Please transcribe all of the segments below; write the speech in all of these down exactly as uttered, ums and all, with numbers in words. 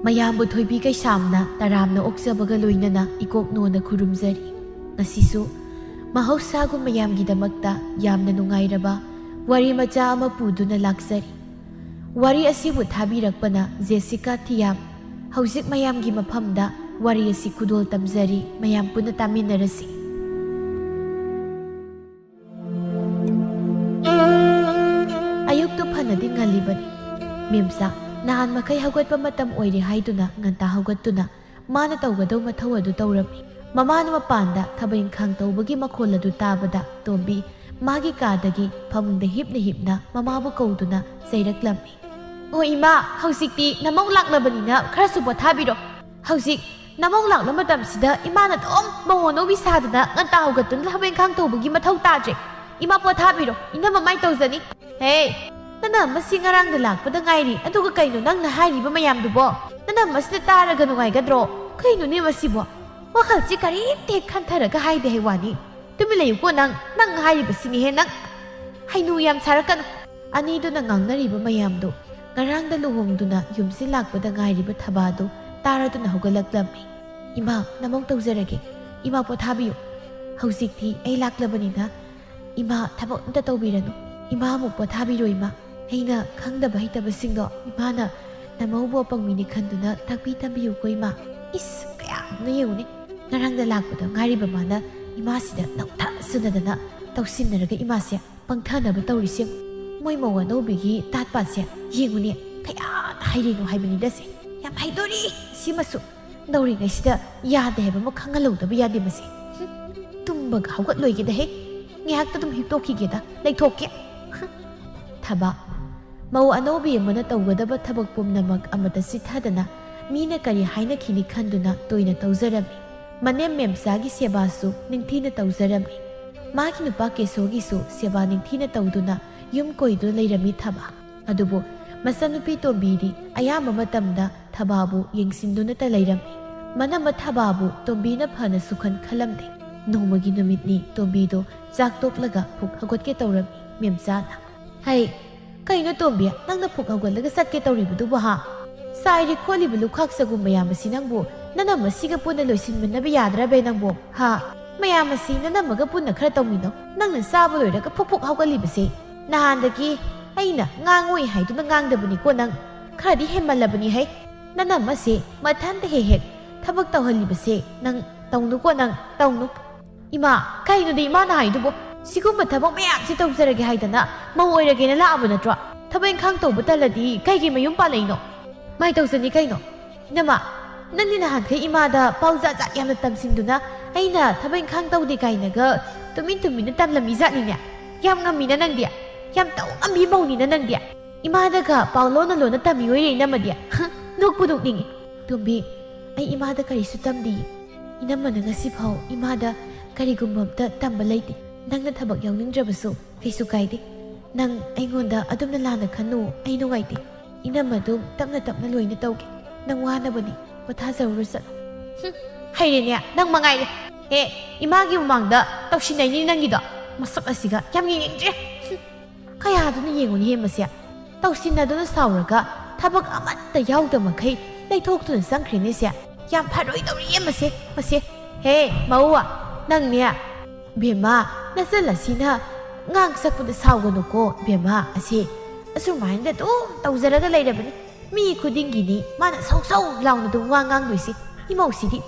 ꯃꯌꯥꯝꯕꯨ ꯊꯣꯏꯕꯤ ꯀꯩꯁꯥꯝꯅ ꯇꯔꯥꯝꯅ ꯑꯣꯛꯆꯕꯒ ꯂꯣꯏꯅꯅ ꯏꯀꯣꯛ ꯅꯣꯟꯅ ꯈꯨꯔꯨꯝꯖꯔꯤ꯫ ꯉꯁꯤꯁꯨ ꯃꯍꯧꯁꯥꯒꯨꯝ ꯃꯌꯥꯝꯒꯤꯗꯃꯛꯇ ꯌꯥꯝꯅ ꯅꯨꯡꯉꯥꯏꯔꯕ ꯋꯥꯔꯤ ꯃꯆꯥ ꯑꯃ ꯄꯨꯗꯨꯅ ꯂꯥꯛꯆꯔꯤ꯫ ꯋꯥꯔꯤ ꯑꯁꯤꯕꯨ ꯊꯥꯕꯤꯔꯛꯄꯅ ꯖꯦꯁꯤꯀꯥ ꯊꯤꯌꯥꯝ꯫ ꯍꯧꯖꯤꯛ ꯃꯌꯥꯝꯒꯤ ꯃꯐꯝꯗ ꯋꯥꯔꯤ ꯑꯁꯤ ꯈꯨꯗꯣꯜ ꯇꯝꯖꯔꯤ, ꯃꯌꯥꯝ ꯄꯨꯟꯅ ꯇꯥꯃꯤꯟꯅꯔꯁꯤ꯫ ꯑꯌꯨꯛꯇꯨ ꯐꯅꯗꯤ ꯉꯜꯂꯤꯕꯅꯤ꯫ ꯃꯦꯝꯆꯥ ꯅꯍꯥꯟ ꯃꯈꯩ ꯍꯧꯒꯠꯄ ꯃꯇꯝ ꯑꯣꯏꯔꯦ ꯍꯥꯏꯗꯨꯅ ꯉꯟꯇꯥ ꯍꯧꯒꯠꯇꯨꯅ ꯃꯥꯅ ꯇꯧꯒꯗꯧ ꯃꯊꯧ ꯑꯗꯨ ꯇꯧꯔꯝꯃꯤ꯫ ꯃꯃꯥꯅ ꯃꯄꯥꯟꯗ ꯊꯕꯛ ꯏꯪꯈꯥꯡ ꯇꯧꯕꯒꯤ ꯃꯈꯣꯜ ꯑꯗꯨ ꯇꯥꯕꯗ ꯇꯣꯝꯕꯤ ꯃꯥꯒꯤ ꯀꯥꯗꯒꯤ ꯐꯃꯨꯡꯗ ꯍꯤꯞꯅ ꯍꯤꯞꯅ ꯃꯃꯥꯕꯨ ꯀꯧꯗꯨꯅ ꯆꯩꯔꯛꯂꯝꯃꯤ꯫ "ꯑꯣ ꯏꯃꯥ, ꯍꯧꯖꯤꯛꯇꯤ ꯅꯃꯧ ꯂꯥꯛꯂꯕꯅꯤꯅ ꯈꯔꯁꯨ ꯄꯣꯊꯥꯕꯤꯔꯣ꯫ ꯍꯧꯖꯤꯛ ꯅꯃꯧ ꯂꯥꯛꯂ ꯃꯇꯝꯁꯤꯗ ꯏꯃꯥꯅ ꯑꯗꯨꯝ ꯃꯧ ꯑꯅꯧꯕꯤ ꯁꯥꯗꯅ ꯉꯟꯇꯥ ꯍꯧꯒꯠꯇꯨꯅ ꯊꯕꯛ ꯏꯪꯈꯥꯡ ꯇꯧꯕꯒꯤ ꯃꯊꯧ ꯇꯥꯗ꯭ꯔꯦ꯫ ꯏꯃꯥ ꯄꯣꯊꯥꯕꯤꯔꯣ, ꯏꯅꯝꯃ ꯃꯥꯏ ꯇꯧꯖꯅꯤ꯫" "ꯍꯦ, ꯅꯅꯝꯃ ꯁꯤ ꯉꯔꯥꯡꯗ ꯂꯥꯛꯄꯗ ꯉꯥꯏꯔꯤ, ꯑꯗꯨꯒ ꯀꯩꯅꯣ ꯅꯪꯅ ꯍꯥꯏꯔꯤꯕ ꯃꯌꯥꯝꯗꯨꯕꯣ? ꯅꯅꯝꯃ ꯁꯤꯅ ꯇꯥꯔꯒ ꯅꯨꯡꯉꯥꯏꯒꯗ꯭ꯔꯣ? ꯀꯩꯅꯣꯅꯦ ꯃꯁꯤꯕꯣ? ꯋꯥꯈꯜꯁꯤ ꯀꯔꯤꯝꯇ ꯍꯦꯛ ꯈꯟꯊꯔꯒ ꯍꯥꯏꯗꯦ ꯍꯥꯏ ꯋꯥꯅꯤ꯫ ꯇꯨꯃꯤꯟ ꯂꯩꯌꯨꯀꯣ ꯅꯪ, ꯅꯪ ꯍꯥꯏꯔꯤꯕꯁꯤꯅꯤꯍꯦ ꯅꯪ꯫ ꯍꯩꯅꯨ ꯌꯥꯝ ꯁꯥꯔꯛꯀꯅꯨ꯫" ꯑꯅꯤꯗꯨꯅ ꯉꯥꯡꯅꯔꯤꯕ ꯃꯌꯥꯝꯗꯨ ꯉꯔꯥꯡꯗ ꯂꯨꯍꯣꯡꯗꯨꯅ ꯌꯨꯝꯁꯤ ꯂꯥꯛꯄꯗ ꯉꯥꯏꯔꯤꯕ ꯊꯕꯥꯗꯨ ꯇꯥꯔꯗꯨꯅ ꯍꯧꯒꯠꯂꯛꯂꯝꯃꯤ꯫ "ꯏꯃꯥ, ꯅꯃꯧ ꯇꯧꯖꯔꯒꯦ꯫ ꯏꯃꯥ ꯄꯣꯊꯥꯕꯤꯌꯨ꯫ ꯍꯧꯖꯤꯛꯇꯤ ꯑꯩ ꯂꯥꯛꯂꯕꯅꯤꯅ ꯏꯃꯥ ꯊꯕꯛ ꯑꯝꯇ ꯇꯧꯕꯤꯔꯅꯨ꯫ ꯏꯃꯥ ꯑꯃꯨꯛ ꯄꯣꯊꯥꯕꯤꯔꯣ ꯏꯃꯥ꯫ ꯑꯩꯅ ꯈꯪꯗꯕ ꯍꯩꯇꯕꯁꯤꯡꯗꯣ ꯏꯃꯥꯅ ꯅꯃꯧꯕꯨ ꯑꯄꯪꯕꯤꯅꯤ ꯈꯟꯗꯨꯅ ꯇꯥꯛꯄꯤ ꯇꯝꯕꯤꯌꯨꯀꯣ ꯏꯃꯥ꯫" ꯏꯁ, ꯀꯌꯥꯝꯅ ꯌꯦꯡꯉꯨꯅꯦ꯫ ꯉꯔꯥꯡꯗ ꯂꯥꯛꯄꯗ ꯉꯥꯏꯔꯤꯕ ꯃꯥꯅ ꯏꯃꯥꯁꯤꯗ ꯅꯧꯊꯁꯟꯅꯗꯅ ꯇꯧꯁꯤꯟꯅꯔꯒ ꯏꯃꯥꯁꯦ ꯄꯪꯊꯅꯕ ꯇꯧꯔꯤꯁꯦ꯫ ꯃꯣꯏ ꯃꯧ ꯑꯅꯧꯕꯤꯒꯤ ꯇꯥꯠ ꯄꯥꯠꯁꯦ ꯌꯦꯡꯉꯨꯅꯦ, ꯀꯌꯥꯗ ꯍꯩꯔꯤꯅꯣ ꯍꯥꯏꯕꯅꯤꯗ ꯁꯦ꯫ ꯌꯥꯝ ꯍꯩꯗꯣꯔꯤ ꯁꯤꯃꯁꯨ꯫ ꯅꯧꯔꯤꯉꯩꯁꯤꯗ ꯌꯥꯗꯦ ꯍꯥꯏꯕ ꯑꯃ ꯈꯪꯍꯜꯍꯧꯗꯕ ꯌꯥꯗꯦ ꯃꯁꯤ꯫ ꯍꯨꯝ, ꯇꯨꯝꯕꯒ ꯍꯧꯒꯠꯂꯣꯏꯒꯦꯗ ꯍꯦ꯫ ꯉꯥꯏꯍꯥꯛꯇ ꯑꯗꯨꯝ ꯍꯤꯞꯇꯣꯛꯈꯤꯒꯦꯗ, ꯂꯩꯊꯣꯛꯀꯦ꯫ ꯊꯕꯥ꯫ ꯃꯧ ꯑꯅꯧꯕꯤ ꯑꯃꯅ ꯇꯧꯒꯗꯕ ꯊꯕꯛ ꯄꯨꯝꯅꯃꯛ ꯑꯃꯠꯇ ꯆꯤꯠꯊꯗꯅ ꯃꯤꯅ ꯀꯔꯤ ꯍꯥꯏꯅꯈꯤꯅꯤ ꯈꯟꯗꯨꯅ ꯇꯣꯏꯅ ꯇꯧꯖꯔꯝꯃꯤ꯫ ꯃꯅꯦꯝ ꯃꯦꯝꯆꯥꯒꯤ ꯁꯦꯕꯥꯁꯨ ꯅꯤꯡꯊꯤꯅ ꯇꯧꯖꯔꯝꯃꯤ꯫ ꯃꯥꯒꯤ ꯅꯨꯄꯥ ꯀꯦꯁꯣꯒꯤꯁꯨ ꯁꯦꯕꯥ ꯅꯤꯡꯊꯤꯅ ꯇꯧꯗꯨꯅ ꯌꯨꯝ ꯀꯣꯏꯗꯨꯅ ꯂꯩꯔꯝꯃꯤ ꯊꯕꯥ꯫ ꯑꯗꯨꯕꯨ ꯃꯆꯟꯅꯨꯄꯤ ꯇꯣꯝꯕꯤꯗꯤ ꯑꯌꯥꯝꯕ ꯃꯇꯝꯗ ꯊꯕꯥꯕꯨ ꯌꯦꯡꯁꯤꯟꯗꯨꯅꯇ ꯂꯩꯔꯝꯃꯤ꯫ ꯃꯅꯝꯃ ꯊꯕꯥꯕꯨ ꯇꯣꯝꯕꯤꯅ ꯐꯅꯁꯨ ꯈꯟ ꯈꯜꯂꯝꯗꯦ꯫ ꯅꯣꯡꯃꯒꯤ ꯅꯨꯃꯤꯠꯅꯤ ꯇꯣꯝꯕꯤꯗꯣ ꯆꯥꯛ ꯇꯣꯛꯂꯒ ꯐꯨꯛ ꯍꯧꯒꯠꯀꯦ ꯇꯧꯔꯝꯃꯤ ꯃꯦꯝꯆꯥꯅ꯫ "ꯍꯩ, ꯀꯩꯅꯣ ꯇꯣꯝꯕꯤ, ꯅꯪꯅ ꯐꯨꯛ ꯍꯧꯒꯠꯂꯒ ꯆꯠꯀꯦ ꯇꯧꯔꯤꯕꯗꯨꯕꯨ ꯍꯥ? ꯆꯥꯏꯔꯤ ꯈꯣꯠꯂꯤꯕ ꯂꯨꯈꯥꯛ ꯆꯒꯨꯝ ꯃꯌꯥꯝ ꯑꯁꯤ ꯅꯪꯕꯨ ꯅꯅꯝꯃ ꯑꯁꯤꯒ ꯄꯨꯟꯅ ꯂꯣꯏꯁꯤꯟꯃꯤꯟꯅꯕ ꯌꯥꯗ꯭ꯔꯕꯦ ꯅꯪꯕꯨ ꯍꯥ? ꯃꯌꯥꯝ ꯑꯁꯤ ꯅꯅꯝꯃꯒ ꯄꯨꯟꯅ ꯈꯔ ꯇꯧꯃꯤꯟꯅꯧ꯫ ꯅꯪꯅ ꯆꯥꯕ ꯂꯣꯏꯔꯒ ꯐꯨꯛ ꯐꯨꯛ ꯍꯧꯒꯠꯂꯤꯕꯁꯦ꯫ ꯅꯍꯥꯟꯗꯒꯤ ꯑꯩꯅ ꯉꯥꯡꯉꯣꯏ ꯍꯥꯏꯗꯨꯅ ꯉꯥꯡꯗꯕꯅꯤꯀꯣ ꯅꯪ꯫ ꯈꯔꯗꯤ ꯍꯦꯟꯃꯜꯂꯕꯅꯤ ꯍꯩ꯫ ꯅꯅꯝꯃꯁꯦ ꯃꯊꯟꯇ ꯍꯦꯛ ꯍꯦꯛ ꯊꯕꯛ ꯇꯧꯍꯜꯂꯤꯕꯁꯦ ꯅꯪ ꯇꯧꯅꯨꯀꯣ ꯅꯪ, ꯇꯧꯅꯨ꯫" "ꯏꯃꯥ, ꯀꯩꯅꯣꯗꯤ ꯏꯃꯥꯅ ꯍꯥꯏꯗꯨꯕꯣ? ꯁꯤꯒꯨꯝꯕ ꯊꯕꯛ ꯃꯌꯥꯝꯁꯦ ꯇꯧꯖꯔꯒꯦ ꯍꯥꯏꯗꯅ ꯃꯧ ꯑꯣꯏꯔꯒꯦꯅ ꯂꯥꯛꯑꯕ ꯅꯠꯇ꯭ꯔꯣ? ꯊꯕꯛ ꯏꯪꯈꯥꯡ ꯇꯧꯕ ꯇꯜꯂꯗꯤ ꯀꯩꯒꯤ ꯃꯌꯨꯝ ꯄꯥꯜꯂꯛꯏꯅꯣ?" "ꯃꯥꯏ ꯇꯧꯖꯅꯤ ꯀꯩꯅꯣ꯫ ꯏꯅꯝꯃ, ꯅꯪꯗꯤ ꯅꯍꯥꯟꯈꯩ ꯏꯃꯥꯗ ꯄꯥꯎ ꯖꯥꯠ ꯖꯥꯠ ꯌꯥꯝꯅ ꯇꯝꯁꯤꯟꯗꯨꯅ ꯑꯩꯅ ꯊꯕꯛ ꯏꯪꯈꯥꯡ ꯇꯧꯗꯦ ꯀꯥꯏꯅꯒ ꯇꯨꯃꯤꯟ ꯇꯨꯃꯤꯟꯅ ꯇꯝꯂꯝꯃꯤ ꯖꯥꯠꯅꯤꯅꯦ꯫ ꯌꯥꯝ ꯉꯝꯃꯤꯅ ꯅꯪꯗꯤ꯫ ꯌꯥꯝ ꯇꯧ ꯉꯝꯕꯤ ꯃꯧꯅꯤꯅ ꯅꯪꯗꯤ꯫ ꯏꯃꯥꯗꯒ ꯄꯥꯎ ꯂꯣꯟꯅ ꯂꯣꯟꯅ ꯇꯝꯃꯤ ꯑꯣꯏꯔꯦ ꯏꯅꯝꯃꯗꯤ꯫" ꯍ, ꯅꯣꯛꯄꯨ ꯅꯣꯛꯅꯤꯡꯉꯤ꯫ "ꯇꯣꯝꯕꯤ, ꯑꯩ ꯏꯃꯥꯗ ꯀꯔꯤꯁꯨ ꯇꯝꯗꯤꯌꯦ꯫ ꯏꯅꯝꯃꯅ ꯉꯁꯤꯐꯥꯎ ꯏꯃꯥꯗ ꯀꯔꯤꯒꯨꯝꯕ ꯑꯝꯇ ꯇꯝꯕ ꯂꯩꯇꯦ꯫ ꯅꯪꯅ ꯊꯕꯛ ꯌꯥꯎꯅꯤꯡꯗ꯭ꯔꯕꯁꯨ ꯀꯩꯁꯨ ꯀꯥꯏꯗꯦ꯫ ꯅꯪ ꯑꯩꯉꯣꯟꯗ ꯑꯗꯨꯝꯅ ꯂꯥꯟꯅ ꯈꯟꯅꯨ, ꯑꯩ ꯅꯨꯡꯉꯥꯏꯇꯦ꯫ ꯏꯅꯝꯃ ꯑꯗꯨꯝ ꯇꯞꯅ ꯇꯞꯅ ꯂꯣꯏꯅ ꯇꯧꯒꯦ꯫ ꯅꯪ ꯋꯥꯅꯕꯅꯤ, ꯄꯣꯊꯥꯖꯔꯨꯔꯣ ꯆꯠꯂꯣ꯫" "ꯍꯨꯝ, ꯍꯩꯔꯦꯅꯦ, ꯅꯪ ꯃꯉꯥꯏꯔꯦ꯫ ꯑꯦ, ꯏꯃꯥꯒꯤ ꯃꯃꯥꯡꯗ ꯇꯧꯁꯤꯟꯅꯩꯅꯤ ꯅꯪꯒꯤꯗꯣ꯫ ꯃꯁꯛ ꯑꯁꯤꯒ ꯌꯥꯝ ꯌꯦꯡꯅꯤꯡꯗ꯭ꯔꯦ꯫ ꯍꯨꯝ, ꯀꯌꯥꯗꯨꯅ ꯌꯦꯡꯉꯨꯅꯦꯍꯦ ꯃꯁꯦ꯫ ꯇꯧꯁꯤꯟꯅꯗꯨꯅ ꯁꯥꯎꯔꯒ ꯊꯕꯛ ꯑꯃꯠꯇ ꯌꯥꯎꯗ ꯃꯈꯩ ꯂꯩꯊꯣꯛꯇꯨꯅ ꯆꯪꯈ꯭ꯔꯦꯅꯦ ꯁꯦ꯫ ꯌꯥꯝ ꯐꯔꯣꯏꯗꯧꯔꯤꯌꯦ ꯃꯁꯦ, ꯃꯁꯦ꯫ ꯍꯦ, ꯃꯧ, ꯅꯪꯅꯦ꯫ ꯕꯦꯝꯃ, ꯅꯆꯜ ꯑꯁꯤꯅ ꯉꯥꯡ ꯁꯛꯄꯗ ꯁꯥꯎꯒꯅꯨꯀꯣ ꯕꯦꯝꯃ꯫ ꯑꯁꯦ ꯑꯁꯨꯃꯥꯏꯅ ꯑꯗꯨꯝ ꯇꯧꯖꯔꯒ ꯂꯩꯔꯕꯅꯤ꯫ ꯃꯤ ꯈꯨꯗꯤꯡꯒꯤꯅꯤ ꯃꯥꯅ ꯁꯧ ꯁꯧ ꯂꯥꯎꯅ ꯑꯗꯨꯝ ꯋꯥ ꯉꯥꯡꯗꯣꯏꯁꯤ꯫ ꯏꯃꯧꯁꯤꯗꯤ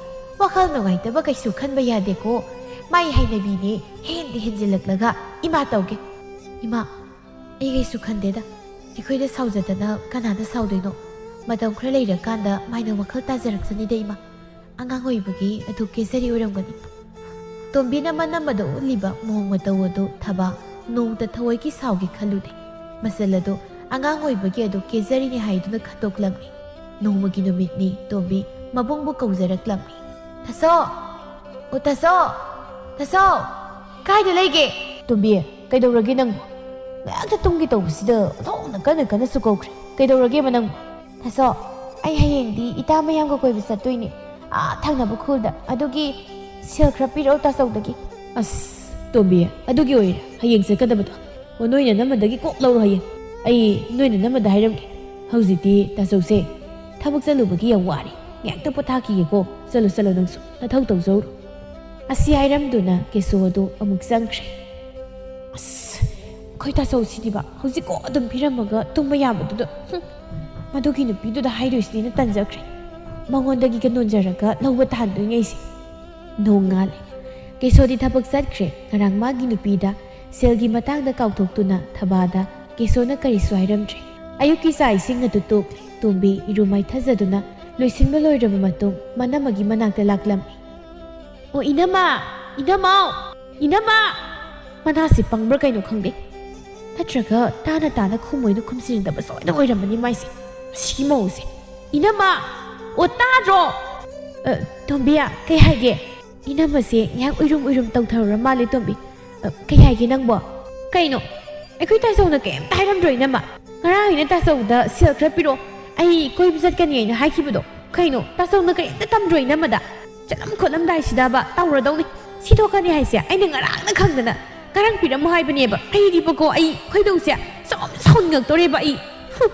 ꯋꯥꯈꯜ ꯅꯨꯡꯉꯥꯏꯇꯕ ꯀꯩꯁꯨ ꯈꯟꯕ ꯌꯥꯗꯦꯀꯣ꯫ ꯃꯥꯏ ꯍꯩꯅꯕꯤꯅꯦ ꯍꯦꯟꯗꯤ ꯍꯦꯟꯖꯤꯜꯂꯛꯂꯒ꯫ ꯏꯃꯥ ꯇꯧꯒꯦ꯫ ꯏꯃꯥ, ꯑꯩ ꯀꯩꯁꯨ ꯈꯟꯗꯦꯗ꯫ ꯑꯩꯈꯣꯏꯅ ꯁꯥꯎꯖꯗꯅ ꯀꯅꯥꯗ ꯁꯥꯎꯗꯣꯏꯅꯣ? ꯃꯇꯝ ꯈꯔ ꯂꯩꯔꯀꯥꯟꯗ ꯃꯥꯏꯅ ꯋꯥꯈꯜ ꯇꯥꯖꯔꯛꯆꯅꯤꯗ ꯏꯃꯥ꯫ ꯑꯉꯥꯡ ꯑꯣꯏꯕꯒꯤ ꯑꯗꯨ ꯀꯦꯖꯔꯤ ꯑꯣꯏꯔꯝꯒꯅꯤ꯫ ꯇꯣꯝꯕꯤꯅ ꯃꯅꯝ ꯑꯗꯨ ꯎꯠꯂꯤꯕ ꯃꯑꯣꯡ ꯃꯇꯧ ꯑꯗꯨ ꯊꯕꯥ ꯅꯣꯡꯃꯇ ꯊꯑꯣꯏꯒꯤ ꯁꯥꯎꯒꯦ ꯈꯜꯂꯨꯗꯦ꯫ ꯃꯆꯜ ꯑꯗꯨ ꯑꯉꯥꯡ ꯑꯣꯏꯕꯒꯤ ꯑꯗꯨ ꯀꯦꯖꯔꯤꯅꯤ ꯍꯥꯏꯗꯨꯅ ꯈꯟꯗꯣꯛꯂꯝꯃꯤ꯫ ꯅꯣꯡꯃꯒꯤ ꯅꯨꯃꯤꯠꯅꯤ ꯇꯣꯝꯕꯤ ꯃꯕꯨꯡꯕꯨ ꯀꯧꯖꯔꯛꯂꯝꯃꯤ꯫ "ꯇꯥꯆꯧ! ꯑꯣ ꯇꯥꯆꯧ! ꯇꯥꯆꯧ! ꯀꯥꯏꯗ ꯂꯩꯒꯦ?" "ꯇꯣꯝꯕꯤ, ꯀꯩꯗꯧꯔꯒꯦ ꯅꯪꯕꯨ? ꯉꯥꯏꯍꯥꯛꯇ ꯇꯨꯝꯒꯦ ꯇꯧꯕꯁꯤꯗ ꯑꯣꯟꯊꯣꯛꯅ ꯀꯟꯅ ꯀꯟꯅꯁꯨ ꯀꯧꯈ꯭ꯔꯦ꯫ ꯀꯩꯗꯧꯔꯒꯦꯕ ꯅꯪꯕꯨ?" "ꯇꯥꯆꯧ, ꯑꯩ ꯍꯌꯦꯡꯗꯤ ꯏꯇꯥ ꯃꯌꯥꯝꯒ ꯀꯣꯏꯕ ꯆꯠꯇꯣꯏꯅꯦ, ꯑꯥ ꯊꯪꯅꯕ ꯈꯨꯜꯗ꯫ ꯑꯗꯨꯒꯤ "ꯁꯦꯜ ꯈꯔ ꯄꯤꯔꯛꯑꯣ ꯇꯥꯆꯧꯗꯒꯤ꯫" "ꯑꯁ, ꯇꯣꯝꯕꯤ, ꯑꯗꯨꯒꯤ ꯑꯣꯏꯔꯦ ꯍꯌꯦꯡ ꯆꯠꯀꯗꯕꯗꯣ? ꯑꯣ, ꯅꯣꯏ ꯅꯅꯝꯃꯗꯒꯤ ꯀꯣꯛ ꯂꯧꯔꯣ ꯍꯌꯦꯡ꯫ ꯑꯩ ꯅꯣꯏ ꯅꯅꯝꯃꯗ ꯍꯥꯏꯔꯝꯒꯦ꯫ ꯍꯧꯖꯤꯛꯇꯤ ꯇꯥꯆꯧꯁꯦ ꯊꯕꯛ ꯆꯠꯂꯨꯕꯒꯤ ꯌꯥꯝ ꯋꯥꯔꯦ꯫ ꯉꯥꯏꯍꯥꯛꯇ ꯄꯣꯊꯥꯈꯤꯒꯦꯀꯣ꯫ ꯆꯠꯂꯣ, ꯆꯠꯂꯣ, ꯅꯪꯁꯨ ꯅꯊꯧ ꯇꯧꯖꯧꯔꯣ꯫" ꯑꯁꯤ ꯍꯥꯏꯔꯝꯗꯨꯅ ꯀꯦꯁꯣ ꯑꯗꯨ ꯑꯃꯨꯛ ꯆꯪꯈ꯭ꯔꯦ꯫ "ꯑꯁ, ꯑꯩꯈꯣꯏ ꯇꯥꯆꯧꯁꯤꯗꯤꯕ ꯍꯧꯖꯤꯛꯀꯣ ꯑꯗꯨꯝ ꯄꯤꯔꯝꯃꯒ ꯇꯨꯝꯕ ꯌꯥꯕꯗꯨꯗ, ꯍꯨꯝ, ꯃꯗꯨꯒꯤ ꯅꯨꯄꯤꯗꯨꯗ ꯍꯥꯏꯗꯣꯏꯁꯤꯅꯦꯅ ꯇꯟꯖꯈ꯭ꯔꯦ꯫ ꯃꯉꯣꯟꯗꯒꯤꯒ ꯅꯣꯟꯖꯔꯒ ꯂꯧꯕ ꯇꯥꯍꯟꯗꯣꯏꯅꯦ ꯑꯩꯁꯦ꯫" ꯅꯣꯡꯉꯥꯜꯂꯦ꯫ ꯀꯦꯁꯣꯗꯤ ꯊꯕꯛ ꯆꯠꯈ꯭ꯔꯦ꯫ ꯉꯔꯥꯡ ꯃꯥꯒꯤ ꯅꯨꯄꯤꯗ ꯁꯦꯜꯒꯤ ꯃꯇꯥꯡꯗ ꯀꯥꯎꯊꯣꯛꯇꯨꯅ ꯊꯕꯥꯗ ꯀꯦꯁꯣꯅ ꯀꯔꯤꯁꯨ ꯍꯥꯏꯔꯝꯗ꯭ꯔꯦ꯫ ꯑꯌꯨꯛꯀꯤ ꯆꯥꯛ ꯏꯁꯤꯡ ꯑꯗꯨ ꯇꯣꯛꯂꯦ꯫ ꯇꯣꯝꯕꯤ ꯏꯔꯨ ꯃꯥꯏꯊꯖꯗꯨꯅ ꯂꯣꯏꯁꯤꯟꯕ ꯂꯣꯏꯔꯕ ꯃꯇꯨꯡ ꯃꯅꯝꯃꯒꯤ ꯃꯅꯥꯛꯇ ꯂꯥꯛꯂꯝꯃꯤ꯫ "ꯑꯣ, ꯏꯅꯝꯃ! ꯏꯅꯝꯃ! ꯏꯅꯝꯃ!" ꯃꯅꯥꯁꯤ ꯄꯪꯕ꯭ꯔꯥ ꯀꯩꯅꯣ ꯈꯪꯗꯦ꯫ ꯅꯠꯇ꯭ꯔꯒ ꯇꯥꯅ ꯇꯥꯅ ꯈꯨꯝꯃꯣꯏꯅ ꯈꯨꯝꯁꯤꯟꯅꯤꯡꯗꯕ ꯁꯣꯏꯗ ꯑꯣꯏꯔꯝꯃꯅꯤ ꯃꯥꯏꯁꯦ꯫ ꯁꯤ ꯃꯧꯁꯦ꯫ "ꯏꯅꯝꯃ! ꯑꯣ, ꯇꯥꯗ꯭ꯔꯣ?" "ꯑ, ꯇꯣꯝꯕꯤꯌꯥ, ꯀꯩ ꯍꯥꯏꯒꯦ?" ꯏꯅꯝꯃꯁꯦ ꯉꯥꯏꯍꯥꯛ ꯎꯏꯔꯨꯝ ꯎꯏꯔꯨꯝ ꯇꯧꯊꯔꯨꯔ ꯃꯥꯜꯂꯦ ꯇꯣꯝꯕꯤ꯫ "ꯑ, ꯀꯩ ꯍꯥꯏꯒꯦ ꯅꯪꯕꯣ?" "ꯀꯩꯅꯣ? ꯑꯩꯈꯣꯏ ꯇꯥꯆꯧꯅ ꯀꯩꯝꯇ ꯍꯥꯏꯔꯝꯗ꯭ꯔꯣ ꯏꯅꯝꯃ? ꯉꯔꯥꯡ ꯑꯩꯅ ꯇꯥꯆꯧꯗ ꯁꯦꯜ ꯈꯔ ꯄꯤꯔꯛꯑꯣ, ꯑꯩ ꯀꯣꯏꯕ ꯆꯠꯀꯅꯤ ꯍꯥꯏꯅ ꯍꯥꯏꯈꯤꯕꯗꯣ꯫ ꯀꯩꯅꯣ? ꯇꯥꯆꯧꯅ ꯀꯔꯤꯝꯇ ꯇꯝꯗ꯭ꯔꯣ ꯏꯅꯝꯃꯗ? ꯆꯠꯂꯝ ꯈꯣꯠꯂꯝꯗꯥꯏꯁꯤꯗꯕ ꯇꯧꯔꯗꯧꯅꯤ꯫ ꯁꯤ ꯊꯣꯛꯀꯅꯤ ꯍꯥꯏꯁꯦ ꯑꯩꯅ ꯉꯔꯥꯡꯅ ꯈꯪꯗꯅ ꯉꯔꯥꯡ ꯄꯤꯔꯝꯃꯣ ꯍꯥꯏꯕꯅꯦꯕ꯫ ꯑꯩꯗꯤꯕꯀꯣ, ꯑꯩ ꯈꯣꯏꯗꯧꯁꯦ ꯁꯥꯎ-, ꯁꯥꯎꯅꯤꯡꯉꯛꯇꯣꯔꯦꯕ ꯑꯩ꯫ ꯍꯨꯝ꯫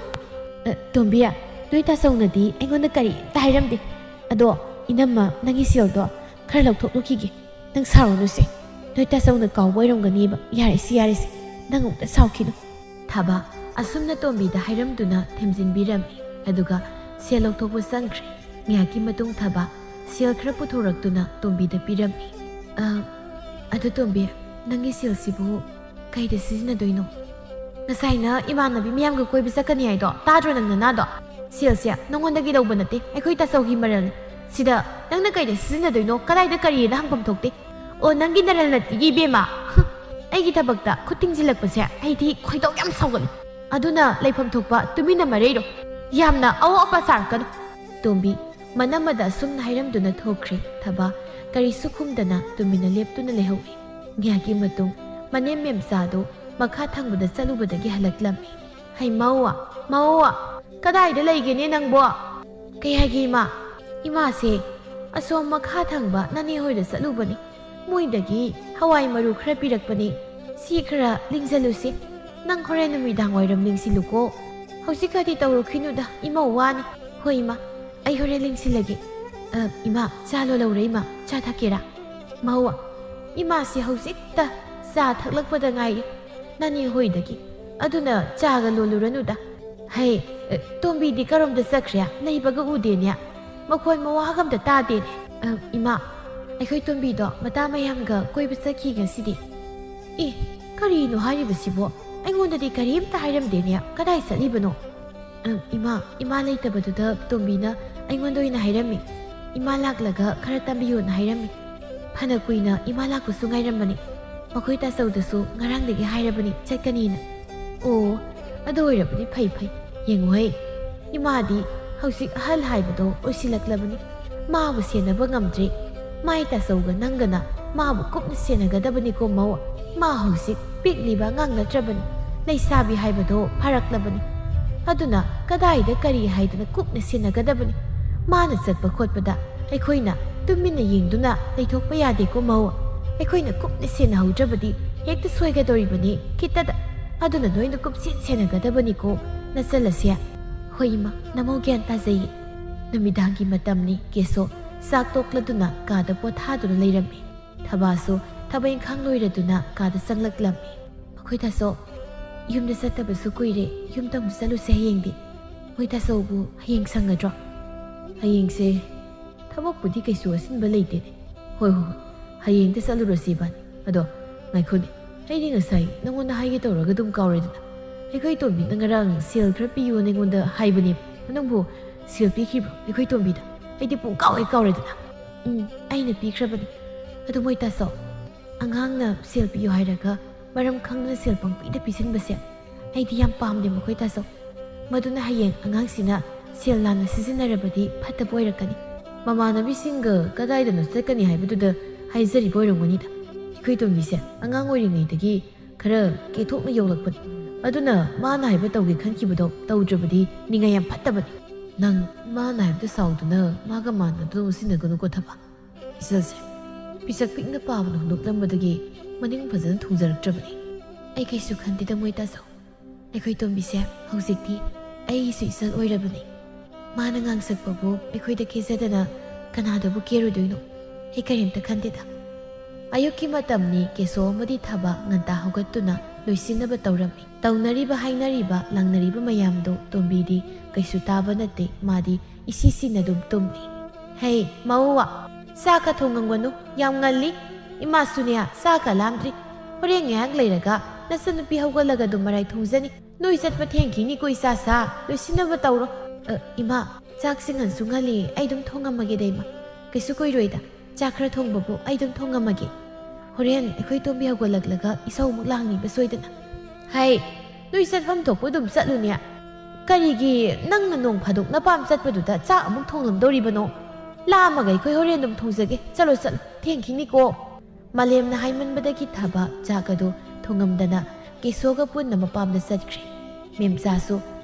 ꯑ, ꯇꯣꯝꯕꯤ, ꯅꯣꯏ ꯇꯥꯆꯧꯅꯗꯤ ꯑꯩꯉꯣꯟꯗ ꯀꯔꯤꯝꯇ ꯍꯥꯏꯔꯝꯗꯦ꯫ ꯑꯗꯣ ꯏꯅꯝꯃ, ꯅꯪꯒꯤ ꯁꯦꯜꯗꯣ ꯈꯔ ꯂꯧꯊꯣꯛꯂꯨꯈꯤꯒꯦ꯫ ꯅꯪ ꯁꯥꯎꯔꯨꯅꯨꯁꯦ꯫ ꯅꯣꯏ ꯇꯥꯆꯧꯅ ꯀꯥꯎꯕ ꯑꯣꯏꯔꯝꯒꯅꯤꯕ꯫ ꯌꯥꯔꯦꯁꯦ, ꯌꯥꯔꯦꯁꯦ꯫ ꯅꯪ ꯑꯃꯨꯛꯇ ꯁꯥꯎꯈꯤꯅꯨ꯫" ꯊꯕ ꯑꯁꯨꯝꯅ ꯇꯣꯝꯕꯤꯗ ꯍꯥꯏꯔꯝꯗꯨꯅ ꯊꯦꯝꯖꯤꯟꯕꯤꯔꯝꯃꯤ꯫ ꯑꯗꯨꯒ ꯁꯦꯜ ꯂꯧꯊꯣꯛꯄ ꯆꯪꯈ꯭ꯔꯦ꯫ ꯉꯥꯏꯍꯥꯛꯀꯤ ꯃꯇꯨꯡ ꯊꯕ ꯁꯦꯜ ꯈꯔ ꯄꯨꯊꯣꯔꯛꯇꯨꯅ ꯇꯣꯝꯕꯤꯗ ꯄꯤꯔꯝꯃꯤ꯫ "ꯑ, ꯑꯗꯨ ꯇꯣꯝꯕꯤ, ꯅꯪꯒꯤ ꯁꯦꯜꯁꯤꯕꯨ ꯀꯩꯗ ꯁꯤꯖꯤꯟꯅꯗꯣꯏꯅꯣ? ꯉꯁꯥꯏꯅ ꯏꯃꯥꯟꯅꯕꯤ ꯃꯌꯥꯝꯒ ꯀꯣꯏꯕ ꯆꯠꯀꯅꯤ ꯍꯥꯏꯗꯣ ꯇꯥꯗ꯭ꯔꯣ ꯅꯪ ꯅꯅꯥꯗꯣ? ꯁꯦꯜꯁꯦ ꯅꯉꯣꯟꯗꯒꯤ ꯂꯧꯕ ꯅꯠꯇꯦ, ꯑꯩꯈꯣꯏ ꯇꯥꯆꯧꯒꯤ ꯃꯔꯜꯅꯤ꯫ ꯁꯤꯗ ꯅꯪꯅ ꯀꯩꯗ ꯁꯤꯖꯤꯟꯅꯗꯣꯏꯅꯣ, ꯀꯗꯥꯏꯗ ꯀꯔꯤꯅ ꯍꯪꯐꯝ ꯊꯣꯛꯇꯦ꯫ ꯑꯣ, ꯅꯪꯒꯤ ꯅꯔꯜ ꯅꯠꯇꯤꯒꯤ ꯏꯕꯦꯝꯃ꯫ ꯍꯨꯝ, ꯑꯩꯒꯤ ꯊꯕꯛꯇ ꯈꯨꯠ ꯊꯤꯡꯖꯤꯜꯂꯛꯄꯁꯦ ꯑꯩꯗꯤ ꯈꯣꯏꯗꯧ ꯌꯥꯝ ꯁꯥꯎꯒꯠꯂꯤ꯫ ꯑꯗꯨꯅ ꯂꯩꯐꯝ ꯊꯣꯛꯄ ꯇꯨꯃꯤꯟꯅ ꯃꯔꯩꯔꯣ꯫ ꯌꯥꯝꯅ ꯑꯋꯥ ꯑꯄꯥ ꯁꯥꯔꯛꯀꯅꯨ꯫" ꯇꯣꯝꯕꯤ ꯃꯅꯝꯃꯗ ꯑꯁꯨꯝꯅ ꯍꯥꯏꯔꯝꯗꯨꯅ ꯊꯣꯛꯈ꯭ꯔꯦ꯫ ꯊꯕ ꯀꯔꯤꯁꯨ ꯈꯨꯝꯗꯅ ꯇꯨꯃꯤꯟꯅ ꯂꯦꯞꯇꯨꯅ ꯂꯩꯍꯧꯏ꯫ ꯉꯥꯏꯍꯥꯛꯀꯤ ꯃꯇꯨꯡ ꯃꯅꯦꯝ ꯃꯦꯝꯆꯥꯗꯨ ꯃꯈꯥ ꯊꯪꯕꯗ ꯆꯠꯂꯨꯕꯗꯒꯤ ꯍꯜꯂꯛꯂꯝꯃꯤ꯫ "ꯍꯩ, ꯃꯧ, ꯃꯧ, ꯀꯗꯥꯏꯗ ꯂꯩꯒꯦꯅꯦ ꯅꯪꯕꯣ?" "ꯀꯩ ꯍꯥꯏꯒꯦ ꯏꯃꯥ?" "ꯏꯃꯥꯁꯦ ꯑꯁꯣꯝ ꯃꯈꯥ ꯊꯪꯕ ꯅꯅꯦ ꯍꯣꯏꯗ ꯆꯠꯂꯨꯕꯅꯤ꯫ ꯃꯣꯏꯗꯒꯤ ꯍꯋꯥꯏ ꯃꯔꯨ ꯈꯔ ꯄꯤꯔꯛꯄꯅꯤ꯫ ꯁꯤ ꯈꯔ ꯂꯤꯡꯁꯤꯜꯂꯨꯁꯤ꯫ ꯅꯪ ꯍꯣꯔꯦꯟ ꯅꯨꯃꯤꯗꯥꯡ ꯋꯥꯏꯔꯝ ꯂꯤꯡꯁꯤꯜꯂꯨꯀꯣ꯫ ꯍꯧꯖꯤꯛꯀꯗꯤ ꯇꯧꯔꯨꯈꯤꯅꯨꯗ, ꯏꯃꯧ ꯋꯥꯅꯤ꯫ ꯍꯣꯏ ꯏꯃꯥ, ꯑꯩ ꯍꯣꯔꯦꯟ ꯂꯤꯡꯁꯤꯜꯂꯒꯦ꯫ ꯑ, ꯏꯃꯥ, ꯆꯥ ꯂꯣꯜꯍꯧꯔꯦ ꯏꯃꯥ, ꯆꯥ ꯊꯛꯀꯦꯔꯥ? ꯃꯧ, ꯏꯃꯥꯁꯤ ꯍꯧꯖꯤꯛꯇ ꯆꯥ ꯊꯛꯂꯛꯄꯗ ꯉꯥꯏꯔꯤ꯫ ꯅꯅꯦ ꯍꯣꯏꯗꯒꯤ꯫ ꯑꯗꯨꯅ ꯆꯥꯒ ꯂꯣꯜꯂꯨꯔꯅꯨꯗ꯫ ꯍꯩ, ꯑ, ꯇꯣꯝꯕꯤꯗꯤ ꯀꯔꯣꯝꯗ ꯆꯠꯈ꯭ꯔꯦ? ꯂꯩꯕꯒ ꯎꯗꯦꯅꯦ꯫ ꯃꯈꯣꯟ ꯃꯋꯥꯒ ꯑꯝꯇ ꯇꯥꯗꯦꯅꯦ꯫ ꯑ, ꯏꯃꯥ, ꯑꯩꯈꯣꯏ ꯇꯣꯝꯕꯤꯗꯣ ꯃꯇꯥ ꯃꯌꯥꯝꯒ ꯀꯣꯏꯕ ꯆꯠꯈꯤ ꯉꯁꯤꯗꯤ꯫ ꯑꯦ, ꯀꯔꯤꯅꯣ ꯍꯥꯏꯔꯤꯕꯁꯤꯕꯣ? ꯑꯩꯉꯣꯟꯗꯗꯤ ꯀꯔꯤꯝꯇ ꯍꯥꯏꯔꯝꯗꯦꯅꯦ꯫ ꯀꯗꯥꯏ ꯆꯠꯂꯤꯕꯅꯣ? ꯑ, ꯏꯃꯥ, ꯏꯃꯥ ꯂꯩꯇꯕꯗꯨꯗ ꯇꯣꯝꯕꯤꯅ ꯑꯩꯉꯣꯟꯗ ꯑꯣꯏꯅ ꯍꯥꯏꯔꯝꯃꯤ꯫ ꯏꯃꯥ ꯂꯥꯛꯂꯒ ꯈꯔ ꯇꯝꯕꯤꯌꯣꯅ ꯍꯥꯏꯔꯝꯃꯤ꯫ ꯐꯅ ꯀꯨꯏꯅ ꯏꯃꯥ ꯂꯥꯛꯄꯁꯨ ꯉꯥꯏꯔꯝꯕꯅꯤ꯫ ꯃꯈꯣꯏ ꯇꯥꯆꯧꯗꯁꯨ ꯉꯔꯥꯡꯗꯒꯤ ꯍꯥꯏꯔꯕꯅꯤ ꯆꯠꯀꯅꯤꯅ꯫ ꯑꯣ, ꯑꯗꯨ ꯑꯣꯏꯔꯕꯗꯤ ꯐꯩ ꯐꯩ꯫ ꯌꯦꯡꯉꯨꯍꯦ, ꯏꯃꯥꯗꯤ ꯍꯧꯖꯤꯛ ꯑꯍꯜ ꯍꯥꯏꯕꯗꯣ ꯑꯣꯏꯁꯤꯜꯂꯛꯂꯕꯅꯤ꯫ ꯃꯥꯕꯨ ꯁꯦꯟꯅꯕ ꯉꯝꯗ꯭ꯔꯦ꯫ ꯃꯥꯏ ꯇꯥꯆꯧꯒ ꯅꯪꯒꯅ ꯃꯥꯕꯨ ꯀꯨꯞꯅ ꯁꯦꯟꯅꯒꯗꯕꯅꯤꯀꯣ ꯃꯧ꯫ ꯃꯥ ꯍꯧꯖꯤꯛ ꯄꯤꯛꯂꯤꯕ ꯑꯉꯥꯡ ꯅꯠꯇ꯭ꯔꯕꯅꯤ, ꯂꯩꯁꯥꯕꯤ ꯍꯥꯏꯕꯗꯣ ꯐꯥꯔꯛꯂꯕꯅꯤ꯫ ꯑꯗꯨꯅ ꯀꯗꯥꯏꯗ ꯀꯔꯤ ꯍꯥꯏꯗꯅ ꯀꯨꯞꯅ ꯁꯦꯟꯅꯒꯗꯕꯅꯤ? ꯃꯥꯅ ꯆꯠꯄ ꯈꯣꯠꯄꯗ ꯑꯩꯈꯣꯏꯅ ꯇꯨꯃꯤꯟꯅ ꯌꯦꯡꯗꯨꯅ ꯂꯩꯊꯣꯛꯄ ꯌꯥꯗꯦꯀꯣ ꯃꯧ꯫ ꯑꯩꯈꯣꯏꯅ ꯀꯨꯞꯅ ꯁꯦꯟꯅꯍꯧꯗ꯭ꯔꯕꯗꯤ ꯍꯦꯛꯇ ꯁꯣꯏꯒꯗꯧꯔꯤꯕꯅꯤ ꯈꯤꯠꯇꯗ꯫ ꯑꯗꯨꯅ ꯅꯣꯏꯅ ꯀꯨꯞꯁꯦꯟ ꯁꯦꯟꯅꯒꯗꯕꯅꯤꯀꯣ ꯅꯆꯜ ꯑꯁꯦ꯫ ꯍꯣꯏ ꯏꯃꯥ, ꯅꯃꯧ ꯒ꯭ꯌꯥꯟ ꯇꯥꯖꯩꯌꯦ꯫ ꯅꯨꯃꯤꯗꯥꯡꯒꯤ ꯃꯇꯝꯅꯤ ꯀꯦꯁꯣ꯫ ꯆꯥꯛ ꯇꯣꯛꯂꯗꯨꯅ ꯀꯥꯗ ꯄꯣꯊꯥꯗꯨꯅ ꯂꯩꯔꯝꯃꯤ꯫ ꯊꯕꯥꯁꯨ ꯊꯕꯛ ꯏꯪꯈꯥꯡ ꯂꯣꯏꯔꯗꯨꯅ ꯀꯥꯗ ꯆꯪꯂꯛꯂꯝꯃꯤ꯫ ꯑꯩꯈꯣꯏ ꯇꯥꯆꯧ, ꯌꯨꯝꯗ ꯆꯠꯇꯕꯁꯨ ꯀꯨꯏꯔꯦ, ꯌꯨꯝꯗ ꯑꯃꯨꯛ ꯆꯠꯂꯨꯁꯦ ꯍꯌꯦꯡꯗꯤ꯫ ꯃꯣꯏ ꯇꯥꯆꯧꯕꯨ ꯍꯌꯦꯡ ꯁꯪꯒꯗ꯭ꯔꯣ? ꯍꯌꯦꯡꯁꯦ ꯊꯕꯛꯄꯨꯗꯤ ꯀꯩꯁꯨ ꯑꯁꯤꯟꯕ ꯂꯩꯇꯦꯅꯦ꯫ ꯍꯣꯏ, ꯍꯣꯏ, ꯍꯣꯏ, ꯍꯌꯦꯡꯗ ꯆꯠꯂꯨꯔꯁꯤ ꯏꯕꯥꯅꯤ꯫ ꯑꯗꯣ ꯉꯥꯏꯈꯣꯅꯦ, ꯑꯩꯗꯤ ꯉꯁꯥꯏ ꯅꯪꯉꯣꯟꯗ ꯍꯥꯏꯒꯦ ꯇꯧꯔꯒ ꯑꯗꯨꯝ ꯀꯥꯎꯔꯦꯗꯅ꯫ ꯑꯩꯈꯣꯏ ꯇꯣꯝꯕꯤꯅ ꯉꯔꯥꯡ ꯁꯦꯜ ꯈꯔ ꯄꯤꯌꯣꯅ ꯑꯩꯉꯣꯟꯗ ꯍꯥꯏꯕꯅꯦꯕ꯫ ꯅꯪꯕꯨ ꯁꯦꯜ ꯄꯤꯈꯤꯕ꯭ꯔꯣ ꯑꯩꯈꯣꯏ ꯇꯣꯝꯕꯤꯗ? ꯑꯩꯗꯤ ꯄꯨꯡ ꯀꯥꯎ ꯍꯦꯛ ꯀꯥꯎꯔꯦꯗꯅ꯫ ꯎꯝ, ꯑꯩꯅ ꯄꯤꯈ꯭ꯔꯕꯅꯤ꯫ ꯑꯗꯨ ꯃꯣꯏ ꯇꯥꯆꯧ, ꯑꯉꯥꯡꯅ ꯁꯦꯜ ꯄꯤꯌꯨ ꯍꯥꯏꯔꯒ ꯃꯔꯝ ꯈꯪꯗꯅ ꯁꯦꯜ ꯄꯪꯄꯤꯗ ꯄꯤꯁꯤꯟꯕꯁꯦ ꯑꯩꯗꯤ ꯌꯥꯝ ꯄꯥꯝꯗꯦ ꯃꯈꯣꯏ ꯇꯥꯆꯧ꯫ ꯃꯗꯨꯅ ꯍꯌꯦꯡ ꯑꯉꯥꯡꯁꯤꯅ ꯁꯦꯜ ꯂꯥꯟꯅ ꯁꯤꯖꯤꯟꯅꯔꯕꯗꯤ ꯐꯠꯇꯕ ꯑꯣꯏꯔꯛꯀꯅꯤ꯫ ꯃꯃꯥꯟꯅꯕꯤꯁꯤꯡꯒ ꯀꯗꯥꯏꯗꯅꯣ ꯆꯠꯀꯅꯤ ꯍꯥꯏꯕꯗꯨꯗ ꯍꯥꯏꯖꯔꯤꯕ ꯑꯣꯏꯔꯝꯒꯅꯤꯗ꯫ ꯑꯩꯈꯣꯏ ꯇꯣꯝꯕꯤꯁꯦ ꯑꯉꯥꯡ ꯑꯣꯏꯔꯤꯉꯩꯗꯒꯤ ꯈꯔ ꯀꯦꯊꯣꯛꯅ ꯌꯧꯂꯛꯄꯅꯤ꯫ ꯑꯗꯨꯅ ꯃꯥꯅ ꯍꯥꯏꯕ ꯇꯧꯒꯦ ꯈꯟꯈꯤꯕꯗꯣ ꯇꯧꯗ꯭ꯔꯕꯗꯤ ꯅꯤꯡꯉꯥꯏ ꯌꯥꯝ ꯐꯠꯇꯕꯅꯤ꯫ ꯅꯪ ꯃꯥꯅ ꯍꯥꯏꯕꯗ ꯁꯥꯎꯗꯨꯅ ꯃꯥꯒ ꯃꯥꯟꯅꯗꯨꯅ ꯉꯥꯎꯁꯤꯟꯅꯒꯅꯨꯀꯣ ꯊꯕ꯫ ꯏꯆꯜꯁꯦ ꯄꯤꯁꯛ ꯄꯤꯛꯅ ꯄꯥꯕꯅ ꯍꯨꯟꯗꯣꯛꯂꯝꯕꯗꯒꯤ ꯃꯅꯤꯡ ꯐꯖꯅ ꯊꯨꯡꯖꯔꯛꯇ꯭ꯔꯕꯅꯤ꯫ ꯑꯩ ꯀꯩꯁꯨ ꯈꯟꯗꯦꯗ ꯃꯣꯏ ꯇꯥꯆꯧ꯫ ꯑꯩꯈꯣꯏ ꯇꯣꯝꯕꯤꯁꯦ ꯍꯧꯖꯤꯛꯇꯤ ꯑꯩꯒꯤꯁꯨ ꯏꯆꯜ ꯑꯣꯏꯔꯕꯅꯤ꯫ ꯃꯥꯅ ꯉꯥꯡꯁꯛꯄꯕꯨ ꯑꯩꯈꯣꯏꯗ ꯀꯦꯖꯗꯅ ꯀꯅꯥꯗꯕꯨ ꯀꯦꯔꯨꯗꯣꯏꯅꯣ? ꯑꯩ ꯀꯔꯤꯝꯇ ꯈꯟꯗꯦꯗ꯫ ꯑꯌꯨꯛꯀꯤ ꯃꯇꯝꯅꯤ꯫ ꯀꯦꯁꯣ ꯑꯃꯗꯤ ꯊꯕ ꯉꯟꯇꯥ ꯍꯧꯒꯠꯇꯨꯅ ꯂꯣꯏꯁꯤꯟꯅꯕ ꯇꯧꯔꯝꯃꯤ꯫ ꯇꯧꯅꯔꯤꯕ, ꯍꯥꯏꯅꯔꯤꯕ, ꯂꯥꯡꯅꯔꯤꯕ ꯃꯌꯥꯝꯗꯨ ꯇꯣꯝꯕꯤꯗꯤ ꯀꯩꯁꯨ ꯇꯥꯕ ꯅꯠꯇꯦ꯫ ꯃꯥꯗꯤ ꯏꯁꯤ ꯁꯤꯅ ꯑꯗꯨꯝ ꯇꯨꯝꯃꯤ꯫ "ꯍꯩ, ꯃꯧꯋꯥ, ꯆꯥꯛꯀ ꯊꯣꯡꯉꯝꯒꯅꯨ, ꯌꯥꯝ ꯉꯜꯂꯤ꯫ ꯏꯃꯥꯁꯨꯅꯦ, ꯆꯥꯛꯀ ꯂꯥꯝꯗ꯭ꯔꯤ꯫ ꯍꯣꯔꯦꯟ ꯉꯥꯏꯍꯥꯛ ꯂꯩꯔꯒ ꯅꯆꯟꯅꯨꯄꯤ ꯍꯧꯒꯠꯂꯒ ꯑꯗꯨꯝ ꯃꯔꯥꯏ ꯊꯣꯡꯖꯅꯤ꯫ ꯅꯣꯏ ꯆꯠꯄ ꯊꯦꯡꯈꯤꯅꯤꯀꯣ, ꯏꯆꯥꯁꯥ꯫ ꯂꯣꯏꯁꯤꯟꯅꯕ ꯇꯧꯔꯣ꯫" "ꯑ, ꯏꯃꯥ, ꯆꯥꯛꯁꯤ ꯉꯟꯁꯨ ꯉꯜꯂꯤ, ꯑꯩ ꯑꯗꯨꯝ ꯊꯣꯡꯉꯝꯃꯒꯦꯗ, ꯏꯃꯥ꯫ ꯀꯩꯁꯨ ꯀꯨꯏꯔꯣꯏꯗ꯫ ꯆꯥꯛ ꯈꯔ ꯊꯣꯡꯕꯕꯨ ꯑꯩ ꯑꯗꯨꯝ ꯊꯣꯡꯉꯝꯃꯒꯦ꯫ ꯍꯣꯔꯦꯟ ꯑꯩꯈꯣꯏ ꯇꯣꯝꯕꯤ ꯍꯧꯒꯠꯂꯛꯂꯒ ꯏꯁꯧ ꯑꯃꯨꯛ ꯂꯥꯡꯅꯤꯕ ꯁꯣꯏꯗꯅ꯫" "ꯍꯩ, ꯅꯣꯏ ꯆꯠꯐꯝ ꯊꯣꯛꯄ ꯑꯗꯨꯝ ꯆꯠꯂꯨꯅꯦ꯫ ꯀꯔꯤꯒꯤ ꯅꯪꯅ ꯅꯣꯡ ꯐꯥꯗꯣꯛ ꯅꯄꯥꯝ ꯆꯠꯄꯗꯨꯗ ꯆꯥꯛ ꯑꯃꯨꯛ ꯊꯣꯡꯂꯝꯗꯧꯔꯤꯕꯅꯣ? ꯂꯥꯝꯃꯒ ꯑꯩꯈꯣꯏ ꯍꯣꯔꯦꯟ ꯑꯗꯨꯝ ꯊꯣꯡꯖꯒꯦ꯫ ꯆꯠꯂꯣ, ꯆꯠꯂꯣ, ꯊꯦꯡꯈꯤꯅꯤꯀꯣ꯫" ꯃꯥꯂꯦꯝꯅ ꯍꯥꯏꯃꯟꯕꯗꯒꯤ ꯊꯕ ꯆꯥꯛ ꯑꯗꯨ ꯊꯣꯡꯉꯝꯗꯅ ꯀꯦꯁꯣꯒ ꯄꯨꯟꯅ ꯃꯄꯥꯝꯗ ꯆꯠꯈ꯭ꯔꯦ꯫ ꯃꯦꯝꯆꯥꯁꯨ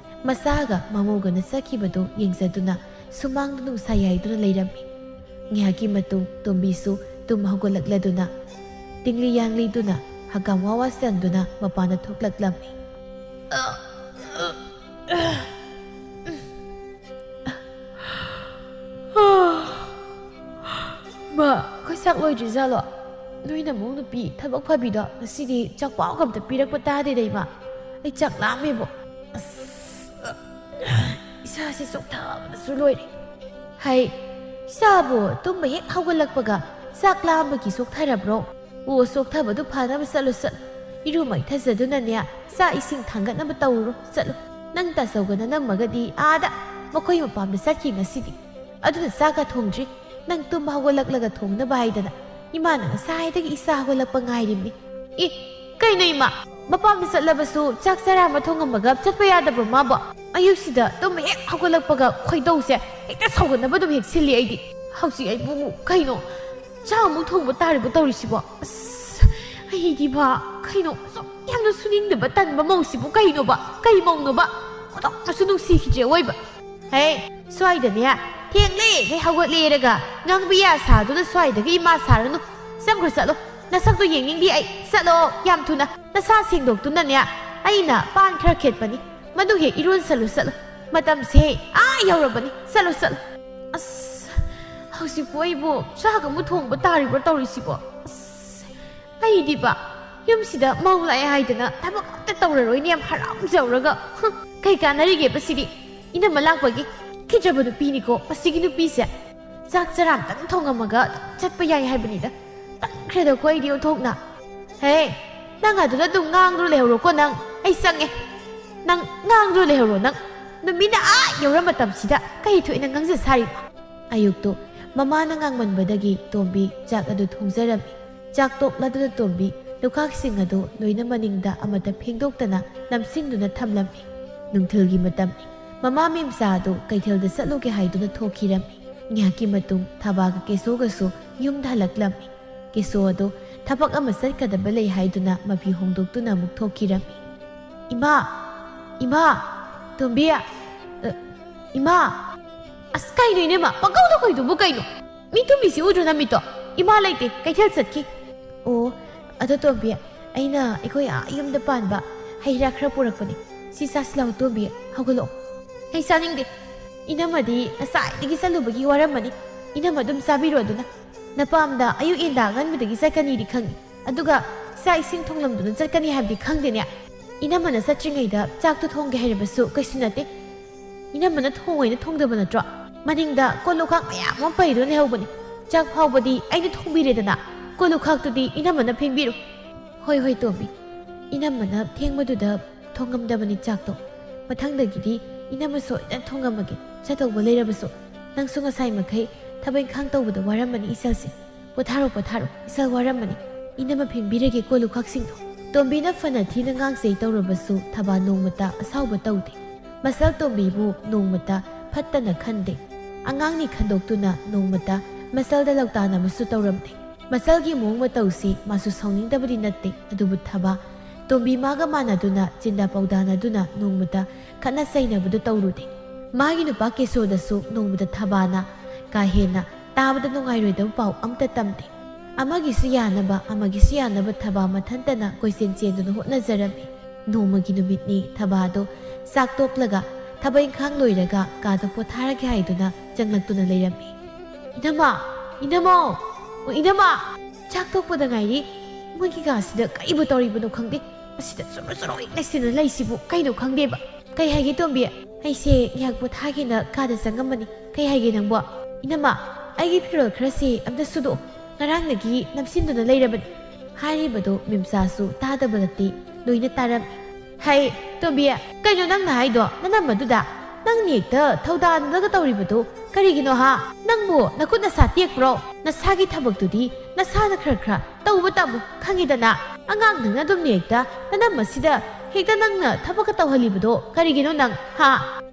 ꯃꯆꯥꯒ ꯃꯃꯧꯒꯅ ꯆꯠꯈꯤꯕꯗꯨ ꯌꯦꯡꯖꯗꯨꯅ ꯁꯨꯃꯥꯡꯗ ꯅꯨꯡꯁꯥ ꯌꯥꯏꯗꯨꯅ ꯂꯩꯔꯝꯃꯤ꯫ ꯉꯥꯏꯍꯥꯛꯀꯤ ꯃꯇꯨꯡ ꯇꯣꯝꯕꯤꯁꯨ ꯇꯨꯝ ꯍꯧꯒꯠꯂꯛꯂꯗꯨꯅ ꯇꯤꯡꯂꯤ ꯌꯥꯡꯂꯤꯗꯨꯅ ꯍꯀꯥꯝ ꯋꯥ ꯋꯥ ꯆꯟꯗꯨꯅ ꯃꯄꯥꯟꯗ ꯊꯣꯛꯂꯛꯂꯝꯃꯤ꯫ "ꯏꯃꯥ, ꯑꯩꯈꯣꯏ ꯆꯥꯛ ꯂꯣꯏꯗ꯭ꯔꯤꯖꯥꯠꯂꯣ? ꯅꯣꯏ ꯅꯃꯧ ꯅꯨꯄꯤ ꯊꯕꯛ ꯐꯕꯤꯗꯣ ꯉꯁꯤꯗꯤ ꯆꯥꯛꯄꯥꯎꯒ ꯑꯝꯇ ꯄꯤꯔꯛꯄ ꯇꯥꯗꯦꯗ, ꯏꯃꯥ꯫ ꯑꯩ ꯆꯥꯛ ꯂꯥꯝꯃꯦꯕꯣ꯫ ꯑꯁ, ꯏꯁꯥꯁꯦ ꯆꯣꯛꯊꯕꯅꯁꯨ ꯂꯣꯏꯔꯦ꯫ ꯍꯩ, ꯏꯆꯥꯕꯨ ꯇꯨꯝꯕ ꯍꯦꯛ ꯍꯧꯒꯠꯂꯛꯄꯒ ꯆꯥꯛ ꯂꯥꯝꯕꯒꯤ ꯆꯣꯛꯊꯔꯕ꯭ꯔꯣ? ꯑꯣ, ꯆꯣꯛꯊꯕꯗꯨ ꯐꯅꯕ ꯆꯠꯂꯨ, ꯆꯠꯂꯨ꯫ ꯏꯔꯨ ꯃꯥꯏꯊꯖꯗꯨꯅꯅꯦ, ꯆꯥꯛ ꯏꯁꯤꯡ ꯊꯥꯡꯒꯠꯅꯕ ꯇꯧꯔꯨꯔꯣ, ꯆꯠꯂꯨ꯫ ꯅꯪ ꯇꯥꯆꯧꯒ ꯅꯅꯝꯃꯒꯗꯤ ꯑꯥꯗ ꯃꯈꯣꯏ ꯃꯄꯥꯝꯗ ꯆꯠꯈꯤ ꯉꯁꯤꯗꯤ꯫ ꯑꯗꯨꯅ ꯆꯥꯛꯀ ꯊꯣꯡꯗ꯭ꯔꯤ꯫ ꯅꯪ ꯇꯨꯝꯕ ꯍꯧꯒꯠꯂꯛꯂꯒ ꯊꯣꯡꯅꯕ ꯍꯥꯏꯗꯅ ꯏꯃꯥꯅ ꯉꯁꯥꯏꯗꯒꯤ ꯏꯆꯥ ꯍꯧꯒꯠꯂꯛꯄ ꯉꯥꯏꯔꯤꯕꯅꯤ꯫" "ꯏ, ꯀꯩꯅꯣ ꯏꯃꯥ? ꯃꯄꯥꯝꯗ ꯆꯠꯂꯕꯁꯨ ꯆꯥꯛ ꯆꯔꯥ ꯑꯃ ꯊꯣꯡꯉꯝꯃꯒ ꯆꯠꯄ ꯌꯥꯗꯕ꯭ꯔꯣ ꯃꯥꯕꯣ? ꯑꯌꯨꯛꯁꯤꯗ ꯇꯨꯝꯕ ꯍꯦꯛ ꯍꯧꯒꯠꯂꯛꯄꯒ ꯈꯣꯏꯗꯧꯁꯦ ꯍꯦꯛꯇ ꯁꯥꯎꯒꯠꯅꯕ ꯑꯗꯨꯝ ꯍꯦꯛ ꯁꯤꯜꯂꯤ ꯑꯩꯗꯤ꯫ ꯍꯧꯖꯤꯛ ꯑꯩꯕꯨ ꯀꯩꯅꯣ, ꯆꯥꯛ ꯑꯃꯨꯛ ꯊꯣꯡꯕ ꯇꯥꯔꯤꯕꯣ ꯇꯧꯔꯤꯁꯤꯕꯣ? ꯑꯁ, ꯑꯩꯗꯤꯕ ꯀꯩꯅꯣ ꯑꯁꯨꯛ ꯌꯥꯝꯅ ꯁꯨꯅꯤꯡꯗꯕ ꯇꯟꯕ ꯃꯧꯁꯤꯕꯨ ꯀꯩꯅꯣꯕ? ꯀꯩ ꯃꯧꯅꯣꯕ? ꯑꯣꯟꯊꯣꯛꯅꯁꯨ ꯅꯨꯡꯁꯤꯈꯤꯗ꯭ꯔꯦ ꯑꯋꯣꯏꯕ꯫ ꯍꯦ, ꯁ꯭ꯋꯥꯏꯗꯅꯦ, ꯊꯦꯡꯂꯦ ꯍꯦ ꯍꯧꯒꯠꯂꯦꯔꯒ ꯉꯥꯡꯕ ꯌꯥ ꯁꯥꯗꯨꯅ ꯁ꯭ꯋꯥꯏꯗꯒ ꯏꯃꯥ ꯁꯥꯔꯅꯨ꯫ ꯆꯪꯈ꯭ꯔꯣ ꯆꯠꯂꯣ, ꯅꯁꯛꯇꯣ ꯌꯦꯡꯅꯤꯡꯗꯦ ꯑꯩ꯫ ꯆꯠꯂꯣ ꯌꯥꯝ ꯊꯨꯅ, ꯅꯁꯥ ꯁꯦꯡꯗꯣꯛꯇꯨꯅꯅꯦ꯫ ꯑꯩꯅ ꯄꯥꯟ ꯈꯔ ꯈꯦꯠꯄꯅꯤ, ꯃꯗꯨ ꯍꯦꯛ ꯏꯔꯣꯟꯁꯜꯂꯨ ꯆꯠꯂꯣ꯫ ꯃꯇꯝꯁꯦ ꯑꯥ ꯌꯧꯔꯕꯅꯤ, ꯆꯠꯂꯣ ꯆꯠꯂꯣ꯫ ꯑꯁ, ꯍꯧꯖꯤꯛꯄꯨ ꯑꯩꯕꯨ ꯆꯥꯛ ꯑꯃꯨꯛ ꯊꯣꯡꯕ ꯇꯥꯔꯤꯕ꯭ꯔꯣ ꯇꯧꯔꯤꯁꯤꯕꯣ? ꯑꯁ, ꯑꯩꯗꯤꯕ ꯌꯨꯝꯁꯤꯗ ꯃꯧ ꯂꯥꯛꯑꯦ ꯍꯥꯏꯗꯅ ꯊꯕꯛ ꯑꯝꯇ ꯇꯧꯔꯔꯣꯏꯅꯦ, ꯌꯥꯝ ꯍꯔꯥꯎꯖꯧꯔꯒ꯫ ꯍꯨꯝ, ꯀꯩ ꯀꯥꯟꯅꯔꯤꯒꯦꯕ ꯁꯤꯗꯤ? ꯏꯅꯝꯃ ꯂꯥꯛꯄꯒꯤ ꯈꯤꯠꯇ꯭ꯔꯕ ꯅꯨꯄꯤꯅꯤꯀꯣ ꯃꯁꯤꯒꯤ ꯅꯨꯄꯤꯁꯦ꯫ ꯆꯥꯛ ꯆꯔꯥ ꯑꯝꯇꯪ ꯊꯣꯡꯉꯝꯃꯒ ꯑꯗꯨꯝ ꯆꯠꯄ ꯌꯥꯏ ꯍꯥꯏꯕꯅꯤꯗ꯫ ꯇꯟꯈ꯭ꯔꯦꯗꯀꯣ ꯑꯩꯗꯤ ꯑꯣꯟꯊꯣꯛꯅ꯫ ꯍꯦ, ꯅꯪ ꯑꯗꯨꯗ ꯑꯗꯨꯝ ꯉꯥꯡꯗꯨꯅ ꯂꯩꯍꯧꯔꯣꯀꯣ ꯅꯪ꯫ ꯑꯩ ꯆꯪꯉꯦ꯫ ꯅꯪ ꯉꯥꯡꯗꯨꯅ ꯂꯩꯍꯧꯔꯣ ꯅꯪ꯫ ꯅꯨꯃꯤꯠꯅ ꯑꯥ ꯌꯧꯔ ꯃꯇꯝꯁꯤꯗ ꯀꯩ ꯊꯣꯛꯏꯅ ꯉꯥꯡꯖ ꯁꯥꯔꯤꯕ? ꯑꯌꯨꯛꯇꯣ ꯃꯃꯥꯅ ꯉꯥꯡꯃꯟꯕꯗꯒꯤ ꯇꯣꯝꯕꯤ ꯆꯥꯛ ꯑꯗꯨ ꯊꯣꯡꯖꯔꯝꯃꯤ꯫ ꯆꯥꯛ ꯇꯣꯛꯂꯗꯨꯅ ꯇꯣꯝꯕꯤ ꯂꯨꯈꯥꯛꯁꯤꯡ ꯑꯗꯨ ꯂꯣꯏꯅ ꯃꯅꯤꯡꯗ ꯑꯃꯠꯇ ꯐꯦꯡꯗꯣꯛꯇꯅ ꯅꯝꯁꯤꯟꯗꯨꯅ ꯊꯝꯂꯝꯃꯤ꯫ ꯅꯨꯡꯊꯤꯜꯒꯤ ꯃꯇꯝꯅꯤ꯫ ꯃꯃꯥ ꯃꯦꯝꯆꯥ ꯑꯗꯨ ꯀꯩꯊꯦꯜꯗ ꯆꯠꯂꯨꯒꯦ ꯍꯥꯏꯗꯨꯅ ꯊꯣꯛꯈꯤꯔꯝꯃꯤ꯫ ꯉꯥꯏꯍꯥꯛꯀꯤ ꯃꯇꯨꯡ ꯊꯕꯥꯒ ꯀꯦꯁꯣꯒꯁꯨ ꯌꯨꯝꯗ ꯍꯜꯂꯛꯂꯝꯃꯤ꯫ ꯀꯦꯁꯣ ꯑꯗꯨ ꯊꯕꯛ ꯑꯃ ꯆꯠꯀꯗꯕ ꯂꯩ ꯍꯥꯏꯗꯨꯅ ꯃꯐꯤ ꯍꯣꯡꯗꯣꯛꯇꯨꯅ ꯑꯃꯨꯛ ꯊꯣꯛꯈꯤꯔꯝꯃꯤ꯫ "ꯏꯃꯥ! ꯏꯃꯥ! ꯇꯣꯝꯕꯤ! ꯑ, ꯏꯃꯥ!" "ꯑꯁ, ꯀꯩꯅꯣ ꯏꯅꯦꯃ? ꯄꯪꯀꯧꯗ ꯀꯧꯏꯗꯨꯕꯨ ꯀꯩꯅꯣ? ꯃꯤ ꯇꯨꯝꯃꯤꯁꯤ ꯎꯗ꯭ꯔꯣ ꯅꯃꯤꯠꯇꯣ? ꯏꯃꯥ ꯂꯩꯇꯦ, ꯀꯩꯊꯦꯜ ꯆꯠꯈꯤ꯫" "ꯑꯣ, ꯑꯗꯣ ꯇꯣꯝꯕꯤ, ꯑꯩꯅ ꯑꯩꯈꯣꯏ ꯑꯥ ꯌꯨꯝꯗ ꯄꯥꯟꯕ ꯍꯩ ꯔꯥ ꯈꯔ ꯄꯨꯔꯛꯄꯅꯦ꯫ ꯁꯤ ꯆꯥꯁꯤ ꯂꯥꯎ ꯇꯣꯝꯕꯤ, ꯍꯧꯒꯠꯂꯛꯑꯣ꯫" "ꯑꯩ ꯆꯥꯅꯤꯡꯗꯦ꯫ ꯏꯅꯝꯃꯗꯤ ꯉꯁꯥꯏꯗꯒꯤ ꯆꯠꯂꯨꯕꯒꯤ ꯋꯥꯔꯝꯃꯅꯤ꯫ ꯏꯅꯝꯃ ꯑꯗꯨꯝ ꯆꯥꯕꯤꯔꯣ ꯑꯗꯨꯅ꯫ ꯅꯄꯥꯝꯗ ꯑꯌꯨꯛ ꯌꯦꯟꯗꯥ ꯑꯉꯟꯕꯗꯒꯤ ꯆꯠꯀꯅꯤꯗꯤ ꯈꯪꯉꯤ꯫ ꯑꯗꯨꯒ ꯆꯥꯛ ꯏꯁꯤꯡ ꯊꯣꯡꯂꯝꯗꯨꯅ ꯆꯠꯀꯅꯤ ꯍꯥꯏꯕꯗꯤ ꯈꯪꯗꯦꯅꯦ꯫ ꯏꯅꯝꯃꯅ ꯆꯠꯇ꯭ꯔꯤꯉꯩꯗ ꯆꯥꯛꯇꯣ ꯊꯣꯡꯒꯦ ꯍꯥꯏꯔꯕꯁꯨ ꯀꯩꯁꯨ ꯅꯠꯇꯦ꯫ ꯏꯅꯝꯃꯅ ꯊꯣꯡꯉꯣꯏꯅ ꯊꯣꯡꯗꯕ ꯅꯠꯇ꯭ꯔꯣ? ꯃꯅꯤꯡꯗ ꯀꯣꯜ ꯂꯨꯈꯥꯛ ꯃꯌꯥꯝ ꯑꯃ ꯄꯩꯗꯨꯅ ꯂꯩꯍꯧꯕꯅꯤ꯫ ꯆꯥꯛ ꯐꯥꯎꯕꯗꯤ ꯑꯩꯅ ꯊꯣꯡꯕꯤꯔꯦꯗꯅ, ꯀꯣꯜ ꯂꯨꯈꯥꯛꯇꯨꯗꯤ ꯏꯅꯝꯃꯅ ꯐꯦꯡꯕꯤꯔꯣ꯫" "ꯍꯣꯏ, ꯍꯣꯏ, ꯇꯣꯝꯕꯤ꯫ ꯏꯅꯝꯃꯅ ꯊꯦꯡꯕꯗꯨꯗ ꯊꯣꯡꯉꯝꯗꯕꯅꯤ ꯆꯥꯛꯇꯣ꯫ ꯃꯊꯪꯗꯒꯤꯗꯤ ꯏꯅꯝꯃ ꯁꯣꯏꯗꯅ ꯊꯣꯡꯉꯝꯃꯒꯦ, ꯆꯠꯇꯧꯕ ꯂꯩꯔꯕꯁꯨ꯫ ꯅꯪꯁꯨ ꯉꯁꯥꯏ ꯃꯈꯩ ꯊꯕꯛ ꯏꯪꯈꯥꯡ ꯇꯧꯕꯗ ꯋꯥꯔꯝꯃꯅꯤ ꯏꯆꯜꯁꯦ꯫ ꯄꯣꯊꯥꯔꯣ, ꯄꯣꯊꯥꯔꯣ, ꯏꯆꯜ ꯋꯥꯔꯝꯃꯅꯤ꯫ ꯏꯅꯝꯃ ꯐꯦꯡꯕꯤꯔꯒꯦ ꯀꯣꯜ ꯂꯨꯈꯥꯛꯁꯤꯡꯗꯣ꯫" ꯇꯣꯝꯕꯤꯅ ꯐꯅ ꯊꯤꯅ ꯉꯥꯡꯆꯩ ꯇꯧꯔꯕꯁꯨ ꯊꯕꯥ ꯅꯣꯡꯃꯇ ꯑꯁꯥꯎꯕ ꯇꯧꯗꯦ꯫ ꯃꯆꯜ ꯇꯣꯝꯕꯤꯕꯨ ꯅꯣꯡꯃꯇ ꯐꯠꯇꯅ ꯈꯟꯗꯦ꯫ ꯑꯉꯥꯡꯅꯤ ꯈꯟꯗꯣꯛꯇꯨꯅ ꯅꯣꯡꯃꯇ ꯃꯆꯜꯗ ꯂꯧꯇꯥꯅꯕꯁꯨ ꯇꯧꯔꯝꯗꯦ꯫ ꯃꯆꯜꯒꯤ ꯃꯑꯣꯡ ꯃꯇꯧꯁꯤ ꯃꯥꯁꯨ ꯁꯥꯎꯅꯤꯡꯗꯕꯗꯤ ꯅꯠꯇꯦ, ꯑꯗꯨꯕꯨ ꯊꯕꯥ ꯇꯣꯝꯕꯤ ꯃꯥꯒ ꯃꯥꯟꯅꯗꯨꯅ ꯆꯤꯟꯗ ꯄꯥꯎꯗꯥꯅꯗꯨꯅ ꯅꯣꯡꯃꯇ ꯈꯠꯅ ꯆꯩꯅꯕꯗꯨ ꯇꯧꯔꯨꯗꯦ꯫ ꯃꯥꯒꯤ ꯅꯨꯄꯥ ꯀꯦꯁꯣꯗꯁꯨ ꯅꯣꯡꯃꯗ ꯊꯕꯥꯅ ꯀꯥ ꯍꯦꯟꯅ ꯇꯥꯕꯗ ꯅꯨꯡꯉꯥꯏꯔꯣꯏꯗꯕ ꯄꯥꯎ ꯑꯝꯇ ꯇꯝꯗꯦ꯫ ꯑꯃꯒꯤꯁꯨ ꯌꯥꯅꯕ, ꯑꯃꯒꯤꯁꯨ ꯌꯥꯅꯕ ꯊꯕꯥ ꯃꯊꯟꯇꯅ ꯀꯣꯏꯆꯦꯟ ꯆꯦꯟꯗꯨꯅ ꯍꯣꯠꯅꯖꯔꯝꯃꯤ꯫ ꯅꯣꯡꯃꯒꯤ ꯅꯨꯃꯤꯠꯅꯤ ꯊꯕꯥꯗꯣ ꯆꯥꯛ ꯇꯣꯛꯂꯒ ꯊꯕꯛ ꯏꯪꯈꯥꯡ ꯂꯣꯏꯔꯒ ꯀꯥꯗ ꯄꯣꯊꯥꯔꯒꯦ ꯍꯥꯏꯗꯨꯅ ꯆꯪꯂꯛꯇꯨꯅ ꯂꯩꯔꯝꯃꯤ꯫ "ꯏꯅꯝꯃ! ꯏꯅꯝꯃ! ꯑꯣ, ꯏꯅꯝꯃ! ꯆꯥꯛ ꯇꯣꯛꯄꯗ ꯉꯥꯏꯔꯤ꯫ ꯃꯣꯏꯒꯤ ꯀꯥꯁꯤꯗ ꯀꯔꯤꯕꯨ ꯇꯧꯔꯤꯕꯅꯣ ꯈꯪꯗꯦ꯫ ꯑꯁꯤꯗ ꯆꯨꯔꯨ ꯆꯨꯔꯨ ꯍꯦꯛ ꯂꯩꯁꯤꯟꯅ ꯂꯩꯁꯤꯕꯨ ꯀꯩꯅꯣ ꯈꯪꯗꯦꯕ꯫ ꯀꯩ ꯍꯥꯏꯒꯦ ꯇꯣꯝꯕꯤ? ꯑꯩꯁꯦ ꯉꯥꯏꯍꯥꯛ ꯄꯣꯊꯥꯒꯦꯅ ꯀꯥꯗ ꯆꯪꯉꯝꯕꯅꯤ꯫ ꯀꯩ ꯍꯥꯏꯒꯦ ꯅꯪꯕꯣ?" "ꯏꯅꯝꯃ, ꯑꯩꯒꯤ ꯐꯤꯔꯣꯜ ꯈꯔꯁꯤ ꯑꯝꯇ ꯁꯨꯗꯣꯛꯑꯣ꯫ ꯉꯔꯥꯡꯗꯒꯤ ꯅꯝꯁꯤꯟꯗꯨꯅ ꯂꯩꯔꯕꯅꯤ꯫" ꯍꯥꯏꯔꯤꯕꯗꯨ ꯃꯤꯝꯆꯥꯁꯨ ꯇꯥꯗꯕ ꯅꯠꯇꯦ, ꯂꯣꯏꯅ ꯇꯥꯔꯝꯃꯤ꯫ "ꯍꯩ, ꯇꯣꯝꯕꯤ, ꯀꯩꯅꯣ ꯅꯪꯅ ꯍꯥꯏꯗꯣ? ꯅꯅꯝꯃꯗꯨꯗ ꯅꯪꯅ ꯍꯦꯛꯇ ꯊꯧꯗꯥꯗꯅꯒ ꯇꯧꯔꯤꯕꯗꯣ ꯀꯔꯤꯒꯤꯅꯣ ꯍꯥ? ꯅꯪꯕꯨ ꯅꯈꯨꯠ ꯅꯁꯥ ꯇꯦꯛꯄ꯭ꯔꯣ? ꯅꯁꯥꯒꯤ ꯊꯕꯛꯇꯨꯗꯤ ꯅꯁꯥꯅ ꯈꯔ ꯈꯔ ꯇꯧꯕ ꯇꯝꯃꯨ, ꯈꯪꯉꯤꯗꯅ꯫ ꯑꯉꯥꯡ ꯅꯪꯅ ꯑꯗꯨꯝꯅ ꯍꯦꯛꯇ ꯅꯅꯝꯃꯁꯤꯗ ꯍꯦꯛꯇ ꯅꯪꯅ ꯊꯕꯛꯀ ꯇꯧꯍꯜꯂꯤꯕꯗꯣ ꯀꯔꯤꯒꯤꯅꯣ ꯅꯪ ꯍꯥ?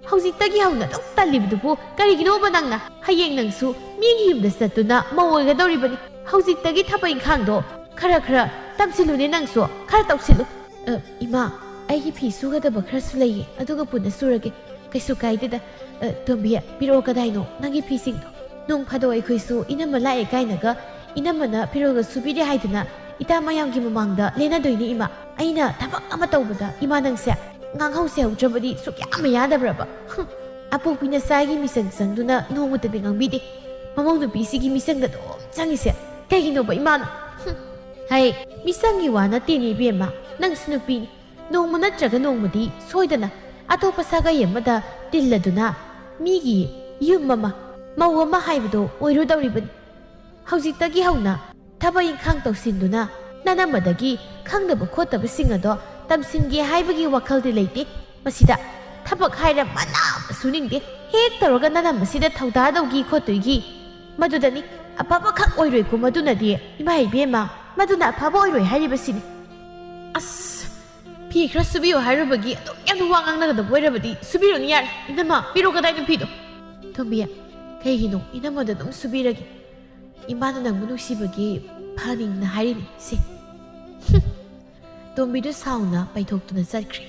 ꯍꯧꯖꯤꯛꯇꯒꯤ ꯍꯧꯅ ꯑꯗꯨꯝ ꯇꯜꯂꯤꯕꯗꯨꯕꯨ ꯀꯔꯤꯒꯤꯅꯣꯕ ꯅꯪꯅ? ꯍꯌꯦꯡ ꯅꯪꯁꯨ ꯃꯤꯒꯤ ꯌꯨꯝꯗ ꯆꯠꯇꯨꯅ ꯃꯧ ꯑꯣꯏꯒꯗꯧꯔꯤꯕꯅꯤ꯫ ꯍꯧꯖꯤꯛꯇꯒꯤ ꯊꯕꯛ ꯏꯪꯈꯥꯡꯗꯣ ꯈꯔ ꯈꯔ ꯇꯝꯁꯤꯜꯂꯨꯅꯦ ꯅꯪꯁꯨ, ꯈꯔ ꯇꯧꯁꯤꯜꯂꯨ꯫" "ꯑ, ꯏꯃꯥ, ꯑꯩꯒꯤ ꯐꯤ ꯁꯨꯒꯗꯕ ꯈꯔꯁꯨ ꯂꯩꯌꯦ, ꯑꯗꯨꯒ ꯄꯨꯟꯅ ꯁꯨꯔꯒꯦ꯫ ꯀꯩꯁꯨ ꯀꯥꯏꯗꯦꯗ꯫ ꯑ, ꯇꯣꯝꯕꯤ, ꯄꯤꯔꯛꯑꯣ ꯀꯗꯥꯏꯅꯣ ꯅꯪꯒꯤ ꯐꯤꯁꯤꯡꯗꯣ? ꯅꯣꯡ ꯐꯥꯗꯣꯛ ꯑꯩꯈꯣꯏꯁꯨ ꯏꯅꯝꯃ ꯂꯥꯛꯑꯦ ꯀꯥꯏꯅꯒ ꯏꯅꯝꯃꯅ ꯐꯤꯔꯣꯜꯒ ꯁꯨꯕꯤꯔꯦ ꯍꯥꯏꯗꯅ ꯏꯇꯥ ꯃꯌꯥꯝꯒꯤ ꯃꯃꯥꯡꯗ ꯂꯦꯟꯅꯗꯣꯏꯅꯤ ꯏꯃꯥ꯫ ꯑꯩꯅ ꯊꯕꯛ ꯑꯃ ꯇꯧꯕꯗ ꯏꯃꯥ ꯅꯪꯁꯦ ꯉꯥꯡꯍꯧꯁꯦ ꯍꯧꯗ꯭ꯔꯕꯗꯤ ꯁꯨꯛꯌꯥ ꯑꯃ ꯌꯥꯗꯕ꯭ꯔꯕ? ꯍꯨꯝ, ꯑꯄꯣꯛꯄꯤ ꯅꯆꯥꯒꯤ ꯃꯤꯆꯪ ꯆꯪꯗꯨꯅ ꯅꯣꯡꯃꯇꯗꯤ ꯉꯥꯡꯕꯤꯗꯦ꯫ ꯃꯃꯧ ꯅꯨꯄꯤꯁꯤꯒꯤ ꯃꯤꯆꯪꯗ ꯑꯗꯨꯝ ꯆꯪꯉꯤꯁꯦ ꯀꯩꯒꯤꯅꯣꯕ ꯏꯃꯥꯅ? ꯍꯨꯝ, ꯍꯩ, ꯃꯤꯆꯪꯒꯤ ꯋꯥ ꯅꯠꯇꯦꯅꯦ ꯏꯕꯦꯝꯃ, ꯅꯪꯁꯨ ꯅꯨꯄꯤꯅꯤ꯫ ꯅꯣꯡꯃ ꯅꯠꯇ꯭ꯔꯒ ꯅꯣꯡꯃꯗꯤ ꯁꯣꯏꯗꯅ ꯑꯇꯣꯞꯄ ꯁꯥꯒꯩ ꯑꯃꯗ ꯇꯤꯜꯂꯗꯨꯅ ꯃꯤꯒꯤ ꯌꯨꯝ ꯑꯃ, ꯃꯧ ꯑꯃ ꯍꯥꯏꯕꯗꯣ ꯑꯣꯏꯔꯨꯗꯧꯔꯤꯕꯅꯤ꯫ ꯍꯧꯖꯤꯛꯇꯒꯤ ꯍꯧꯅ ꯊꯕꯛ ꯏꯪꯈꯥꯡ ꯇꯧꯁꯤꯟꯗꯨꯅ ꯅꯅꯝꯃꯗꯒꯤ ꯈꯪꯗꯕ ꯈꯣꯠꯇꯕꯁꯤꯡ ꯑꯗꯣ ꯇꯝꯁꯤꯟꯒꯦ ꯍꯥꯏꯕꯒꯤ ꯋꯥꯈꯜꯗꯤ ꯂꯩꯇꯦ꯫ ꯃꯁꯤꯗ ꯊꯕꯛ ꯍꯥꯏꯔ ꯃꯅꯥ ꯑꯃ ꯁꯨꯅꯤꯡꯗꯦ꯫ ꯍꯦꯛ ꯇꯧꯔꯒ ꯅꯅꯝꯃꯁꯤꯗ ꯊꯧꯗꯥꯗꯧꯒꯤ ꯈꯣꯠꯇꯣꯏꯒꯤ꯫ ꯃꯗꯨꯗꯅꯤ ꯑꯐꯕꯈꯛ ꯑꯣꯏꯔꯣꯏꯀꯣ ꯃꯗꯨꯅꯗꯤ꯫ ꯏꯃꯥ ꯏꯕꯦꯝꯃ, ꯃꯗꯨꯅ ꯑꯐꯕ ꯑꯣꯏꯔꯣꯏ ꯍꯥꯏꯔꯤꯕꯁꯤꯅꯤ꯫ ꯑꯁ, ꯐꯤ ꯈꯔ ꯁꯨꯕꯤꯌꯨ ꯍꯥꯏꯔꯨꯕꯒꯤ ꯑꯗꯨꯛ ꯌꯥꯝꯅ ꯋꯥ ꯉꯥꯡꯅꯒꯗꯕ ꯑꯣꯏꯔꯕꯗꯤ ꯁꯨꯕꯤꯔꯨꯅꯨ ꯌꯥꯔꯦ꯫ ꯏꯅꯝꯃ, ꯄꯤꯔꯣ ꯀꯗꯥꯏꯅꯣ ꯐꯤꯗꯣ? ꯇꯣꯝꯕꯤ, ꯀꯩꯒꯤꯅꯣ? ꯏꯅꯝꯃꯗ ꯑꯗꯨꯝ ꯁꯨꯕꯤꯔꯒꯦ꯫ ꯏꯃꯥꯅ ꯅꯪꯕꯨ ꯅꯨꯡꯁꯤꯕꯒꯤ ꯐꯅꯤꯡꯅ ꯍꯥꯏꯔꯤꯅꯤ ꯁꯦ꯫ ꯇꯣꯝꯕꯤꯗꯨ ꯁꯥꯎꯅ ꯄꯩꯊꯣꯛꯇꯨꯅ ꯆꯠꯈ꯭ꯔꯦ꯫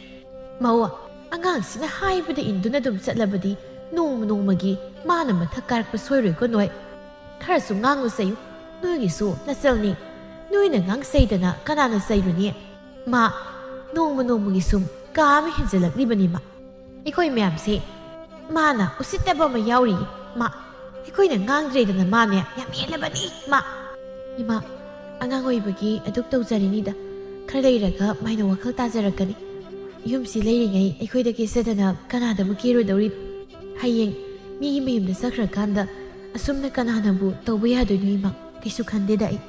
ꯃꯧ, ꯑꯉꯥꯡꯁꯤꯅ ꯍꯥꯏꯕꯗ ꯏꯟꯗꯨꯅ ꯑꯗꯨꯝ ꯆꯠꯂꯕꯗꯤ ꯅꯣꯡꯃ ꯅꯣꯡꯃꯒꯤ ꯃꯥꯅ ꯃꯊꯛ ꯀꯥꯔꯛꯄ ꯁꯣꯏꯔꯣꯏꯀꯣ ꯅꯣꯏ꯫ ꯈꯔꯁꯨ ꯉꯥꯡꯉꯨ ꯆꯩꯌꯨ, ꯅꯣꯏꯒꯤꯁꯨ ꯅꯆꯜꯅꯤ꯫ ꯅꯣꯏꯅ ꯉꯥꯡ ꯆꯩꯗꯅ ꯀꯅꯥꯅ ꯆꯩꯔꯨꯅꯤ? ꯃꯥ ꯅꯣꯡꯃ ꯅꯣꯡꯃꯒꯤ ꯁꯨꯝ ꯀꯥ ꯑꯃ ꯍꯦꯟꯖꯜꯂꯛꯂꯤꯕꯅꯤ ꯃꯥ꯫ ꯑꯩꯈꯣꯏ ꯃꯌꯥꯝꯁꯦ ꯃꯥꯅ ꯎꯁꯤꯠꯇꯕ ꯑꯃ ꯌꯥꯎꯔꯤ꯫ ꯃꯥ ꯑꯩꯈꯣꯏꯅ ꯉꯥꯡꯗ꯭ꯔꯦꯗꯅ ꯃꯥꯅꯦ ꯌꯥꯝ ꯍꯦꯜꯂꯕꯅꯤ ꯃꯥ꯫ ꯏꯃꯥ, ꯑꯉꯥꯡ ꯑꯣꯏꯕꯒꯤ ꯑꯗꯨꯛ ꯇꯧꯖꯔꯤꯅꯤꯗ꯫ ꯈꯔ ꯂꯩꯔꯒ ꯃꯥꯏꯅ ꯋꯥꯈꯜ ꯇꯥꯖꯔꯛꯀꯅꯤ꯫ ꯌꯨꯝꯁꯤ ꯂꯩꯔꯤꯉꯩ ꯑꯩꯈꯣꯏꯗ ꯀꯦꯆꯗꯅ ꯀꯅꯥꯗꯕꯨ ꯀꯦꯔꯨꯗꯧꯔꯤꯅꯣ? ꯍꯌꯦꯡ ꯃꯤꯒꯤ ꯃꯌꯨꯝꯗ ꯆꯠꯈ꯭ꯔꯀꯥꯟꯗ ꯑꯁꯨꯝꯅ ꯀꯅꯥꯅꯕꯨ ꯇꯧꯕ ꯌꯥꯗꯣꯏꯅꯣ ꯏꯃꯥ? ꯀꯩꯁꯨ ꯈꯟꯗꯦꯗ ꯑꯩ꯫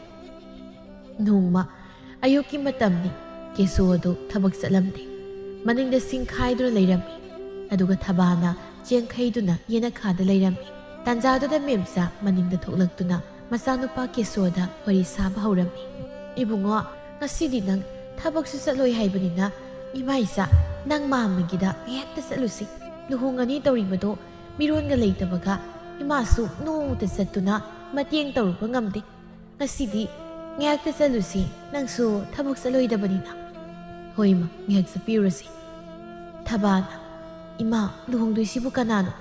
ꯅꯣꯡꯃ ꯑꯌꯨꯛꯀꯤ ꯃꯇꯝꯅꯤ꯫ ꯀꯦꯁꯣ ꯑꯗꯨ ꯊꯕꯛ ꯆꯠꯂꯝꯗꯦ꯫ ꯃꯅꯤꯡꯗ ꯁꯤꯡ ꯈꯥꯏꯗꯨꯅ ꯂꯩꯔꯝꯃꯤ꯫ ꯑꯗꯨꯒ ꯊꯕꯥꯅ ꯆꯦꯡ ꯈꯩꯗꯨꯅ ꯌꯦꯅꯈꯥꯗ ꯂꯩꯔꯝꯃꯤ꯫ ꯇꯥꯟꯖꯥꯗꯨꯗ ꯃꯦꯝꯆꯥ ꯃꯅꯤꯡꯗ ꯊꯣꯛꯂꯛꯇꯨꯅ ꯃꯆꯥꯅꯨꯄꯥ ꯀꯦꯁꯣꯗ ꯋꯥꯔꯤ ꯁꯥꯕ ꯍꯧꯔꯝꯃꯤ꯫ "ꯏꯕꯨꯡꯉꯣ, ꯉꯁꯤꯗꯤ ꯅꯪ ꯊꯕꯛꯁꯨ ꯆꯠꯂꯣꯏ ꯍꯥꯏꯕꯅꯤꯅ ꯏꯃꯥ ꯏꯆꯥ ꯅꯪ ꯃꯥꯝꯃꯒꯤꯗ ꯉꯥꯏꯍꯥꯛꯇ ꯆꯠꯂꯨꯁꯤ꯫ ꯂꯨꯍꯣꯡꯉꯅꯤ ꯇꯧꯔꯤꯕꯗꯣ ꯃꯤꯔꯣꯟꯒ ꯂꯩꯇꯕꯒ ꯏꯃꯥꯁꯨ ꯅꯣꯡꯃꯇ ꯆꯠꯇꯨꯅ ꯃꯇꯦꯡ ꯇꯧꯔꯨꯕ ꯉꯝꯗꯦ꯫ ꯉꯁꯤꯗꯤ ꯉꯥꯏꯍꯥꯛꯇ ꯆꯠꯂꯨꯁꯤ, ꯅꯪꯁꯨ ꯊꯕꯛ ꯆꯠꯂꯣꯏꯗꯕꯅꯤꯅ꯫" "ꯍꯣꯏ ꯏꯃꯥ, ꯉꯥꯏꯍꯥꯛ ꯆꯠꯄꯤꯔꯨꯔꯁꯤ꯫" ꯊꯕꯥꯅ, "ꯏꯃꯥ, ꯂꯨꯍꯣꯡꯗꯣꯏꯁꯤꯕꯨ ꯀꯅꯥꯅꯣ?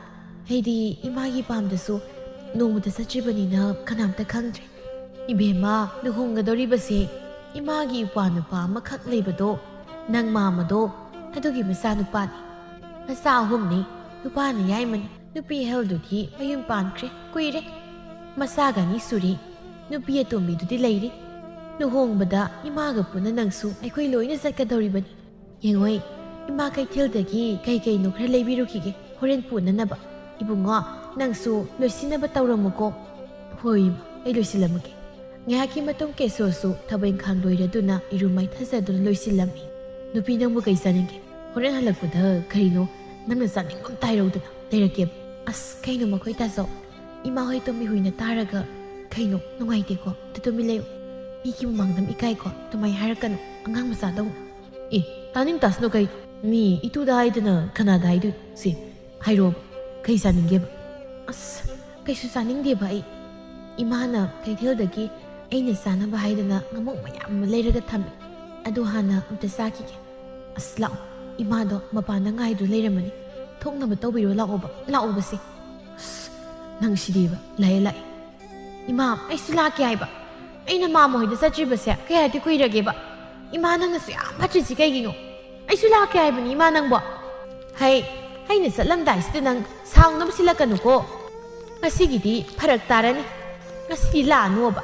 ꯑꯩꯗꯤ ꯏꯃꯥꯒꯤ ꯄꯥꯝꯗꯁꯨ ꯅꯣꯡꯃꯇ ꯆꯠꯇ꯭ꯔꯤꯕꯅꯤꯅ ꯀꯅꯥꯝꯇ ꯈꯪꯗ꯭ꯔꯦ꯫" "ꯏꯕꯦꯝꯃ, ꯂꯨꯍꯣꯡꯒꯗꯧꯔꯤꯕꯁꯦ ꯏꯃꯥꯒꯤ ꯏꯄ꯭ꯋꯥ ꯅꯨꯄꯥ ꯑꯃꯈꯛ ꯂꯩꯕꯗꯣ, ꯅꯪ ꯃꯥꯝꯃꯗꯣ, ꯑꯗꯨꯒꯤ ꯃꯆꯥꯅꯨꯄꯥꯅꯤ꯫ ꯃꯆꯥ ꯑꯍꯨꯝꯅꯤ, ꯅꯨꯄꯥꯅ ꯌꯥꯏꯃꯅꯤ꯫ ꯅꯨꯄꯤ ꯑꯍꯜꯗꯨꯗꯤ ꯃꯌꯨꯝ ꯄꯥꯟꯈ꯭ꯔꯦ ꯀꯨꯏꯔꯦ꯫ ꯃꯆꯥꯒ ꯑꯅꯤ ꯁꯨꯔꯤ꯫ ꯅꯨꯄꯤ ꯑꯇꯣꯝꯕꯤꯗꯨꯗꯤ ꯂꯩꯔꯤ꯫ ꯂꯨꯍꯣꯡꯕꯗ ꯏꯃꯥꯒ ꯄꯨꯟꯅ ꯅꯪꯁꯨ ꯑꯩꯈꯣꯏ ꯂꯣꯏꯅ ꯆꯠꯀꯗꯧꯔꯤꯕꯅꯤ꯫ ꯌꯦꯡꯉꯣꯏ, ꯏꯃꯥ ꯀꯩꯊꯦꯜꯗꯒꯤ ꯀꯩ ꯀꯩꯅꯣ ꯈꯔ ꯂꯩꯕꯤꯔꯨꯈꯤꯒꯦ ꯍꯣꯔꯦꯟ ꯄꯨꯅꯅꯕ꯫ ꯏꯕꯨꯡꯉꯣ, ꯅꯪꯁꯨ ꯂꯣꯏꯁꯤꯟꯅꯕ ꯇꯧꯔꯝꯃꯨꯀꯣ꯫" "ꯍꯣꯏ ꯏꯃꯥ, ꯑꯩ ꯂꯣꯏꯁꯤꯜꯂꯝꯃꯒꯦ꯫" ꯉꯥꯏꯍꯥꯛꯀꯤ ꯃꯇꯨꯡ ꯀꯦꯁꯣꯁꯨ ꯊꯕꯛ ꯏꯪꯈꯥꯡ ꯂꯣꯏꯔꯗꯨꯅ ꯏꯔꯨ ꯃꯥꯏꯊꯖꯗꯨꯅ ꯂꯣꯏꯁꯤꯜꯂꯝꯃꯤ꯫ "ꯅꯨꯄꯤ, ꯅꯪꯕꯨ ꯀꯩ ꯆꯥꯅꯤꯡꯒꯦ? ꯍꯣꯔꯦꯟ ꯍꯜꯂꯛꯄꯗ ꯀꯔꯤꯅꯣ ꯅꯪꯅ ꯆꯥꯅꯤꯡꯕ ꯑꯃ ꯍꯥꯏꯔꯛꯎꯗꯅ ꯂꯩꯔꯛꯀꯦꯕ꯫" "ꯑꯁ, ꯀꯩꯅꯣ ꯃꯈꯣꯏ ꯇꯥꯖꯧ, ꯏꯃꯥ ꯍꯣꯏ ꯇꯣꯝꯕꯤ ꯍꯣꯏꯅ ꯇꯥꯔꯒ ꯀꯩꯅꯣ ꯅꯨꯡꯉꯥꯏꯇꯦꯀꯣ, ꯑꯝꯇ ꯇꯨꯃꯤꯟ ꯂꯩꯌꯨ꯫ ꯃꯤꯒꯤ ꯃꯃꯥꯡꯗ ꯑꯃ ꯏꯀꯥꯏꯀꯣ, ꯑꯗꯨꯃꯥꯏꯅ ꯍꯥꯏꯔꯛꯀꯅꯨ, ꯑꯉꯥꯡ ꯃꯆꯥꯗꯧꯅ꯫" "ꯑꯦ, ꯇꯥꯅꯤꯡ ꯇꯥꯁꯅꯨ ꯀꯩꯅꯣ, ꯃꯤ ꯏꯇꯨꯗ ꯍꯥꯏꯗꯅ ꯀꯅꯥꯗ ꯍꯥꯏꯗꯣꯏꯅꯣ? ꯁꯤ ꯍꯥꯏꯔꯛꯑꯣꯕ, ꯀꯩ ꯆꯥꯅꯤꯡꯒꯦꯕ?" "ꯑꯁ, ꯀꯩꯁꯨ ꯆꯥꯅꯤꯡꯗꯦꯕ ꯑꯩ꯫ ꯏꯃꯥꯅ ꯀꯩꯊꯦꯜꯗꯒꯤ ꯑꯩꯅ ꯆꯥꯅꯕ ꯍꯥꯏꯗꯅ ꯉꯥꯃꯣꯛ ꯃꯌꯥꯝ ꯑꯃ ꯂꯩꯔꯒ ꯊꯝꯃꯦ꯫ ꯑꯗꯨ ꯍꯥꯟꯅ ꯑꯝꯇ ꯆꯥꯈꯤꯒꯦ꯫" "ꯑꯁ, ꯂꯥꯛꯑꯣ, ꯏꯃꯥꯗꯣ ꯃꯄꯥꯟꯗ ꯉꯥꯏꯗꯨ ꯂꯩꯔꯝꯃꯅꯤ꯫ ꯊꯣꯛꯅꯕ ꯇꯧꯕꯤꯔꯣ, ꯂꯥꯛꯑꯣꯕ, ꯂꯥꯛꯑꯣꯕꯁꯦ꯫ ꯑꯁ, ꯅꯪ ꯁꯤꯗꯤꯕ꯫ ꯂꯥꯛꯑꯦ, ꯂꯥꯛꯑꯦ꯫ ꯏꯃꯥ, ꯑꯩꯁꯨ ꯂꯥꯛꯀꯦ ꯍꯥꯏꯕ꯫ ꯑꯩꯅ ꯃꯥꯃ ꯍꯣꯏꯗ ꯆꯠꯇ꯭ꯔꯤꯕꯁꯦ ꯀꯌꯥꯗꯤ ꯀꯨꯏꯔꯒꯦꯕ? ꯏꯃꯥ, ꯅꯪꯅꯁꯨ ꯌꯥꯝ ꯐꯠꯇ꯭ꯔꯤꯁꯤ ꯀꯩꯒꯤꯅꯣ? ꯑꯩꯁꯨ ꯂꯥꯛꯀꯦ ꯍꯥꯏꯕꯅꯤ, ꯏꯃꯥ, ꯅꯪꯕꯣ꯫ ꯍꯩ, ꯑꯩꯅ ꯆꯠꯂꯝꯗꯥꯏꯁꯤꯗ ꯅꯪ ꯁꯥꯎꯅꯕ ꯁꯤꯜꯂꯛꯀꯅꯨꯀꯣ꯫ ꯉꯁꯤꯒꯤꯗꯤ ꯐꯔꯛ ꯇꯥꯔꯅꯤ꯫ ꯉꯁꯤꯗꯤ ꯂꯥꯛꯑꯅꯣꯕ꯫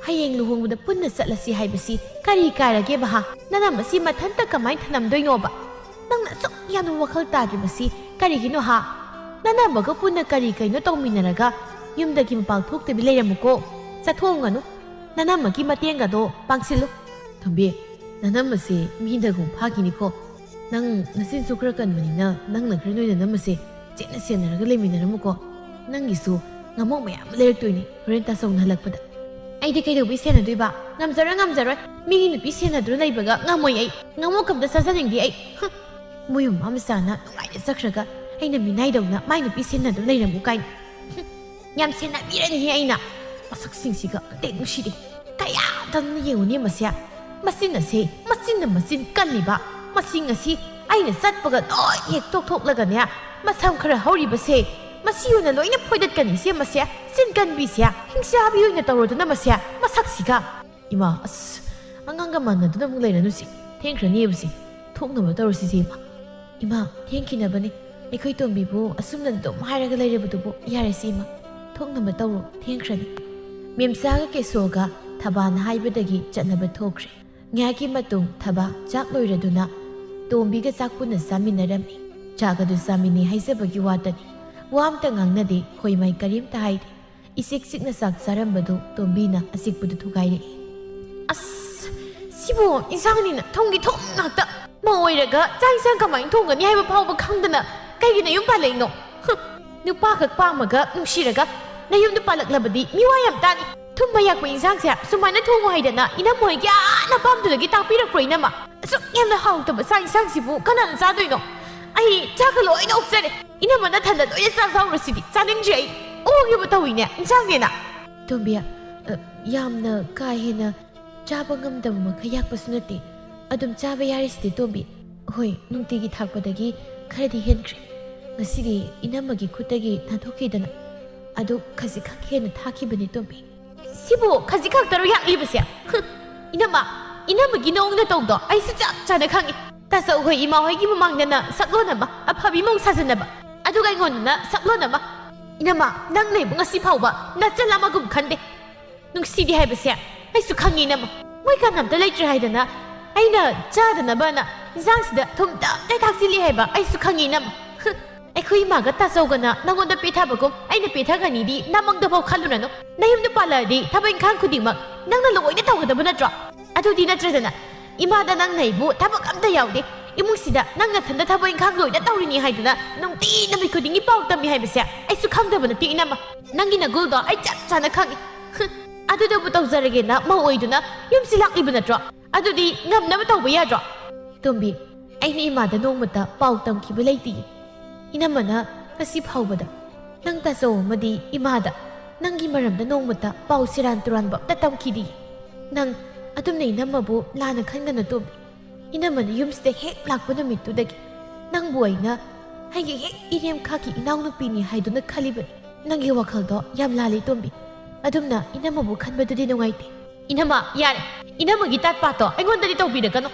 ꯍꯌꯦꯡ ꯂꯨꯍꯣꯡꯕꯗ ꯄꯨꯟꯅ ꯆꯠꯂꯁꯤ ꯍꯥꯏꯕꯁꯤ ꯀꯔꯤ ꯀꯥꯏꯔꯒꯦꯕ, ꯍꯥ? ꯅꯅꯝꯃ ꯑꯁꯤ ꯃꯊꯟꯇ ꯀꯃꯥꯏꯅ ꯊꯅꯝꯗꯣꯏꯅꯣꯕ? ꯅꯪꯅ ꯑꯁꯨꯛ ꯌꯥꯝꯅ ꯋꯥꯈꯜ ꯇꯥꯗ꯭ꯔꯤꯕꯁꯤ ꯀꯔꯤꯒꯤꯅꯣ, ꯍꯥ? ꯅꯅꯝꯃꯒ ꯄꯨꯟꯅ ꯀꯔꯤ ꯀꯩꯅꯣ ꯇꯧꯃꯤꯟꯅꯔꯒ ꯌꯨꯝꯗꯒꯤ ꯃꯄꯥꯟ ꯊꯣꯛꯇꯕꯤ ꯂꯩꯔꯝꯃꯨꯀꯣ꯫ ꯆꯠꯊꯣꯛꯑꯝꯒꯅꯨ꯫ ꯅꯅꯝꯃꯒꯤ ꯃꯇꯦꯡꯒꯗꯣ ꯄꯥꯡꯁꯤꯜꯂꯨ꯫ ꯊꯣꯝꯕꯤ, ꯅꯅꯝꯃꯁꯦ ꯃꯤꯗꯒꯨꯝ ꯐꯥꯈꯤꯅꯤꯀꯣ꯫ ꯅꯪ ꯅꯆꯤꯟꯁꯨ ꯈꯔ ꯀꯟꯕꯅꯤꯅ ꯅꯪꯅ ꯈꯔ ꯅꯣꯏ ꯅꯅꯝꯃꯁꯦ ꯆꯦꯠꯅ ꯁꯦꯟꯅꯔꯒ ꯂꯩꯃꯤꯟꯅꯔꯝꯃꯨꯀꯣ꯫ ꯅꯪꯒꯤꯁꯨ ꯉꯥꯃꯣꯛ ꯃꯌꯥꯝ ꯑꯃ ꯂꯩꯔꯛꯇꯣꯏꯅꯤ ꯍꯣꯔꯦꯟ ꯇꯥꯆꯧꯅ ꯍꯜꯂꯛꯄꯗ꯫ ꯑꯩꯗꯤ ꯀꯩꯗꯧꯕꯩ ꯁꯦꯟꯅꯗꯣꯏꯕ? ꯉꯝꯖꯔꯣꯏ, ꯉꯝꯖꯔꯣꯏ꯫ ꯃꯤꯒꯤ ꯅꯨꯄꯤ ꯁꯦꯟꯅꯗꯨꯅ ꯂꯩꯕꯒ ꯉꯝꯃꯣꯏ ꯑꯩ꯫ ꯉꯥꯃꯣꯛ ꯑꯝꯇ ꯆꯥꯖꯅꯤꯡꯗꯦ ꯑꯩ꯫ ꯍꯨꯝ꯫ ꯃꯣꯏ ꯃꯃꯥ ꯃꯆꯥꯅ ꯅꯨꯡꯉꯥꯏꯅ ꯆꯠꯈ꯭ꯔꯒ ꯑꯩꯅ ꯃꯤꯅꯥꯏꯗꯧꯅ ꯃꯥꯏ ꯅꯨꯄꯤ ꯁꯦꯟꯅꯗꯨꯅ ꯂꯩꯔꯝꯃꯨ ꯀꯥꯏꯅ꯫ ꯍꯨꯝ꯫ ꯌꯥꯝ ꯁꯦꯟꯅꯕꯤꯔꯅꯤꯍꯦ ꯑꯩꯅ꯫ ꯃꯁꯛꯁꯤꯡꯁꯤꯒ ꯑꯝꯇ ꯍꯦꯛ ꯅꯨꯡꯁꯤꯗꯦ꯫ ꯀꯌꯥ ꯇꯟꯅ ꯌꯦꯡꯉꯨꯅꯦ ꯃꯁꯦ꯫ ꯃꯆꯤꯟ ꯑꯁꯦ, ꯃꯆꯤꯟꯅ ꯃꯆꯤꯟ ꯀꯜꯂꯤꯕ꯫ ꯃꯁꯤ ꯉꯁꯤ ꯑꯩꯅ ꯆꯠꯄꯒ ꯂꯣꯏ ꯍꯦꯛ ꯇꯣꯛꯊꯣꯛꯂꯒꯅꯦ, ꯃꯁꯝ ꯈꯔ ꯍꯧꯔꯤꯕꯁꯦ, ꯃꯁꯤ ꯑꯣꯏꯅ ꯂꯣꯏꯅ ꯐꯣꯏꯗꯠꯀꯅꯤꯁꯦ ꯃꯁꯦ꯫ ꯆꯤꯟ ꯀꯟꯕꯤꯁꯦ, ꯍꯤꯡꯆꯥꯕꯤ ꯑꯣꯏꯅ ꯇꯧꯔꯗꯅ ꯃꯁꯦ, ꯃꯁꯛꯁꯤꯒ꯫ ꯏꯃꯥ, ꯑꯁ, ꯑꯉꯥꯡꯒ ꯃꯥꯟꯅꯗꯨꯅ ꯑꯃꯨꯛ ꯂꯩꯔꯅꯨꯁꯦ꯫ ꯊꯦꯡꯈ꯭ꯔꯅꯦꯕꯁꯦ꯫ ꯊꯣꯛꯅꯕ ꯇꯧꯔꯁꯤꯁꯦ, ꯏꯃꯥ꯫ ꯏꯃꯥ, ꯊꯦꯡꯈꯤꯅꯕꯅꯦ꯫ ꯑꯩꯈꯣꯏ ꯇꯣꯝꯕꯤꯕꯨ ꯑꯁꯨꯝꯅ ꯑꯗꯨꯝ ꯍꯥꯏꯔꯒ ꯂꯩꯔꯕꯗꯨꯕꯨ꯫ ꯌꯥꯔꯦꯁꯦ, ꯏꯃꯥ꯫ ꯊꯣꯛꯅꯕ ꯇꯧꯔꯣ, ꯊꯦꯡꯈ꯭ꯔꯅꯤ꯫ ꯃꯦꯝꯆꯥꯒ ꯀꯦꯁꯣꯒ ꯊꯕꯥꯅ ꯍꯥꯏꯕꯗꯒꯤ ꯆꯠꯅꯕ ꯊꯣꯛꯈ꯭ꯔꯦ꯫ ꯉꯥꯏꯍꯥꯛꯀꯤ ꯃꯇꯨꯡ ꯊꯕꯥ ꯆꯥꯛ ꯂꯣꯏꯔꯗꯨꯅ ꯇꯣꯝꯕꯤꯒ ꯆꯥꯛ ꯄꯨꯟꯅ ꯆꯥꯃꯤꯟꯅꯔꯝꯃꯤ꯫ ꯆꯥꯛ ꯑꯗꯨ ꯆꯥꯃꯤꯟꯅꯩ ꯍꯥꯏꯖꯕꯒꯤ ꯋꯥꯇꯅꯤ꯫ ꯋꯥ ꯑꯝꯇ ꯉꯥꯡꯅꯗꯦ, ꯈꯣꯏꯃꯥꯏ ꯀꯔꯤꯝꯇ ꯍꯥꯏꯗꯦ꯫ ꯏꯆꯤꯛ ꯆꯤꯛꯅ ꯆꯥꯛ ꯆꯥꯔꯝꯕꯗꯨ ꯇꯣꯝꯕꯤꯅ ꯑꯆꯤꯛꯄꯗꯨ ꯊꯨꯒꯥꯏꯔꯛꯏ꯫ ꯑꯁ, ꯁꯤꯕꯨ ꯏꯟꯁꯥꯡꯅꯤꯅ ꯊꯨꯝꯒꯤ ꯊꯨꯝ ꯉꯥꯛꯇ꯫ ꯃꯧ ꯑꯣꯏꯔꯒ ꯆꯥꯛ ꯏꯟꯁꯥꯡ ꯀꯃꯥꯏꯅ ꯊꯣꯡꯒꯅꯤ ꯍꯥꯏꯕ ꯐꯥꯎꯕ ꯈꯪꯗꯅ ꯀꯩꯒꯤ ꯅꯌꯨꯝ ꯄꯥꯜꯂꯛꯏꯅꯣ? ꯍꯨꯝ, ꯅꯨꯄꯥꯈꯛ ꯄꯥꯝꯃꯒ ꯅꯨꯡꯁꯤꯔꯒ ꯅꯌꯨꯝꯗ ꯄꯥꯜꯂꯛꯂꯕꯗꯤ ꯃꯤꯋꯥ ꯌꯥꯝ ꯇꯥꯅꯤ꯫ ꯊꯨꯝ ꯃꯌꯥꯛꯄ ꯏꯟꯁꯥꯡꯁꯦ ꯁꯨꯃꯥꯏꯅ ꯊꯣꯡꯉꯨ ꯍꯥꯏꯗꯅ ꯏꯅꯝꯃ ꯍꯣꯏꯒꯤ ꯑꯥ ꯅꯄꯥꯝꯗꯨꯗꯒꯤ ꯇꯥꯛꯄꯤꯔꯛꯄ꯭ꯔꯣ, ꯏꯅꯝꯃ? ꯑꯁꯨꯛ ꯌꯥꯝꯅ ꯍꯥꯎꯇꯕ ꯆꯥꯛ ꯏꯟꯁꯥꯡꯁꯤꯕꯨ ꯀꯅꯥꯅ ꯆꯥꯗꯣꯏꯅꯣ? ꯑꯩ ꯆꯥꯛꯀ ꯂꯣꯏꯅ ꯑꯣꯛꯆꯔꯦ꯫ ꯏꯅꯝꯃ ꯅꯊꯟꯗ ꯂꯣꯏꯅ ꯆꯥꯖꯍꯧꯔꯣ ꯁꯤꯗꯤ꯫ ꯆꯥꯅꯤꯡꯗ꯭ꯔꯦ ꯑꯩ꯫ ꯑꯣꯒꯦꯕꯨ ꯇꯧꯏꯅꯦ ꯏꯟꯁꯥꯡꯅꯦꯅ꯫ ꯇꯣꯝꯕꯤ, ꯑ, ꯌꯥꯝꯅ ꯀꯥ ꯍꯦꯟꯅ ꯆꯥꯕ ꯉꯝꯗꯕ ꯃꯈꯩ ꯌꯥꯛꯄꯁꯨ ꯅꯠꯇꯦ꯫ ꯑꯗꯨꯝ ꯆꯥꯕ ꯌꯥꯔꯤꯁꯤꯗꯤ ꯇꯣꯝꯕꯤ꯫ ꯍꯣꯏ, ꯅꯨꯡꯇꯤꯒꯤ ꯊꯥꯛꯄꯗꯒꯤ ꯈꯔꯗꯤ ꯍꯦꯟꯈ꯭ꯔꯦ꯫ ꯉꯁꯤꯗꯤ ꯏꯅꯝꯃꯒꯤ ꯈꯨꯠꯇꯒꯤ ꯅꯥꯟꯊꯣꯛꯈꯤꯗꯅ꯫ ꯑꯗꯨ ꯈꯖꯤꯛꯈꯛ ꯍꯦꯟꯅ ꯊꯥꯛꯈꯤꯕꯅꯤ, ꯇꯣꯝꯕꯤ꯫ ꯁꯤꯕꯨ ꯈꯖꯤꯛ ꯈꯛꯇꯔꯣ ꯌꯥꯛꯂꯤꯕꯁꯦ? ꯍꯨꯝ, ꯏꯅꯝꯃ, ꯏꯅꯝꯃꯒꯤ ꯅꯑꯣꯡ ꯅꯇꯧꯗꯣ ꯑꯩꯁꯨ ꯆꯞ ꯆꯥꯅ ꯈꯪꯉꯤ꯫ ꯇꯥꯆꯧ ꯍꯣꯏ ꯏꯃꯥ ꯍꯣꯏꯒꯤ ꯃꯃꯥꯡꯗꯅ ꯁꯛꯂꯣꯟ ꯑꯃ, ꯑꯐꯕꯤ ꯃꯑꯣꯡ ꯁꯥꯖꯟꯅꯕ, ꯑꯗꯨꯒ ꯑꯩꯉꯣꯟꯗꯅ ꯁꯛꯂꯣꯟ ꯑꯃ꯫ ꯏꯅꯝꯃ, ꯅꯪꯅ ꯑꯩꯕꯨ ꯉꯁꯤ ꯐꯥꯎꯕ ꯅꯆꯜ ꯑꯃꯒꯨꯝ ꯈꯟꯗꯦ꯫ ꯅꯨꯡꯁꯤꯗꯦ ꯍꯥꯏꯕꯁꯦ ꯑꯩꯁꯨ ꯈꯪꯉꯤ, ꯏꯅꯝꯃ꯫ ꯃꯣꯏ ꯀꯅꯥꯝꯇ ꯂꯩꯇ꯭ꯔꯦ ꯍꯥꯏꯗꯅ ꯑꯩꯅ ꯆꯥꯗꯅꯕꯅ ꯏꯟꯖꯥꯡꯁꯤꯗ ꯊꯨꯝ ꯇꯞꯇꯥꯏ ꯊꯥꯛꯆꯤꯜꯂꯤ ꯍꯥꯏꯕ ꯑꯩꯁꯨ ꯈꯪꯉꯤ, ꯏꯅꯝꯃ꯫ ꯍꯨꯝ, ꯑꯩꯈꯣꯏ ꯏꯃꯥꯒ ꯇꯥꯆꯧꯒꯅ ꯅꯪꯉꯣꯟꯗ ꯄꯦꯊꯕꯒꯨꯝ ꯑꯩꯅ ꯄꯦꯊꯒꯅꯤꯗꯤ ꯅꯃꯪꯗꯐꯥꯎ ꯈꯜꯂꯨꯔꯅꯨ꯫ ꯅꯌꯨꯝꯗ ꯄꯥꯜꯂꯛꯑꯗꯤ ꯊꯕꯛ ꯏꯪꯈꯥꯡ ꯈꯨꯗꯤꯡꯃꯛ ꯅꯪꯅ ꯂꯣꯏꯅ ꯇꯧꯒꯗꯕ ꯅꯠꯇ꯭ꯔꯣ? ꯑꯗꯨꯗꯤ ꯅꯠꯇ꯭ꯔꯗꯅ ꯏꯃꯥꯗ ꯅꯪꯅ ꯑꯩꯕꯨ ꯊꯕꯛ ꯑꯝꯇ ꯌꯥꯎꯗꯦ, ꯏꯃꯨꯡꯁꯤꯗ ꯅꯪ ꯅꯊꯟꯗ ꯊꯕꯛ ꯏꯪꯈꯥꯡ ꯂꯣꯏꯅ ꯇꯧꯔꯤꯅꯤ ꯍꯥꯏꯗꯨꯅ ꯅꯨꯡꯇꯤ ꯅꯨꯃꯤꯠ ꯈꯨꯗꯤꯡꯒꯤ ꯄꯥꯎ ꯇꯝꯃꯤ ꯍꯥꯏꯕꯁꯦ ꯑꯩꯁꯨ ꯈꯪꯗꯕ ꯅꯠꯇꯦ, ꯏꯅꯝꯃ꯫ ꯅꯪꯒꯤ ꯅꯒꯨꯜꯗꯣ ꯑꯩ ꯆꯞ ꯆꯥꯅ ꯈꯪꯉꯤ꯫ ꯍꯨꯝ, ꯑꯗꯨꯗꯕꯨ ꯇꯧꯖꯔꯒꯦꯅ ꯃꯧ ꯑꯣꯏꯗꯨꯅ ꯌꯨꯝꯁꯤ ꯂꯥꯛꯂꯤꯕ ꯅꯠꯇ꯭ꯔꯣ? ꯑꯗꯨꯗꯤ ꯉꯝꯅꯕ ꯇꯧꯕ ꯌꯥꯗ꯭ꯔꯣ? ꯇꯣꯝꯕꯤ, ꯑꯩꯅ ꯏꯃꯥꯗ ꯅꯣꯡꯃꯇ ꯄꯥꯎ ꯇꯝꯈꯤꯕ ꯂꯩꯇꯦ꯫ ꯏꯅꯝꯃꯅ ꯉꯁꯤ ꯐꯥꯎꯕꯗ ꯅꯪ ꯇꯥꯆꯧ ꯑꯃꯗꯤ ꯏꯃꯥꯗ ꯅꯪꯒꯤ ꯃꯔꯝꯗ ꯅꯣꯡꯃꯇ ꯄꯥꯎ ꯁꯦꯔꯥꯟ ꯇꯨꯔꯥꯟꯕ ꯑꯝꯇ ꯇꯝꯈꯤꯗꯦ꯫ ꯅꯪ ꯑꯗꯨꯝꯅ ꯏꯅꯝꯃꯕꯨ ꯂꯥꯟꯅ ꯈꯟꯒꯅꯨ, ꯇꯣꯝꯕꯤ꯫ ꯏꯅꯝꯃꯅ ꯌꯨꯝꯁꯤꯗ ꯍꯦꯛ ꯂꯥꯛꯄ ꯅꯨꯃꯤꯠꯇꯨꯗꯒꯤ ꯅꯪꯕꯨ ꯑꯩꯅ ꯑꯩꯒꯤ ꯍꯦꯛ ꯏꯔꯦꯝꯈꯥꯛꯀꯤ ꯏꯅꯥꯎꯅꯨꯄꯤꯅꯤ ꯍꯥꯏꯗꯨꯅ ꯈꯜꯂꯤꯕꯅꯤ꯫ ꯅꯪꯒꯤ ꯋꯥꯈꯜꯗꯣ ꯌꯥꯝ ꯂꯥꯜꯂꯤ, ꯇꯣꯝꯕꯤ꯫ ꯑꯗꯨꯝꯅ ꯏꯅꯝꯃꯕꯨ ꯈꯟꯕꯗꯨꯗꯤ ꯅꯨꯡꯉꯥꯏꯇꯦ꯫ ꯏꯅꯝꯃ, ꯌꯥꯔꯦ꯫ ꯏꯅꯝꯃꯒꯤ ꯇꯥꯠ ꯄꯥꯠꯇꯣ ꯑꯩꯉꯣꯟꯗꯗꯤ ꯇꯧꯕꯤꯔꯛꯀꯅꯨ꯫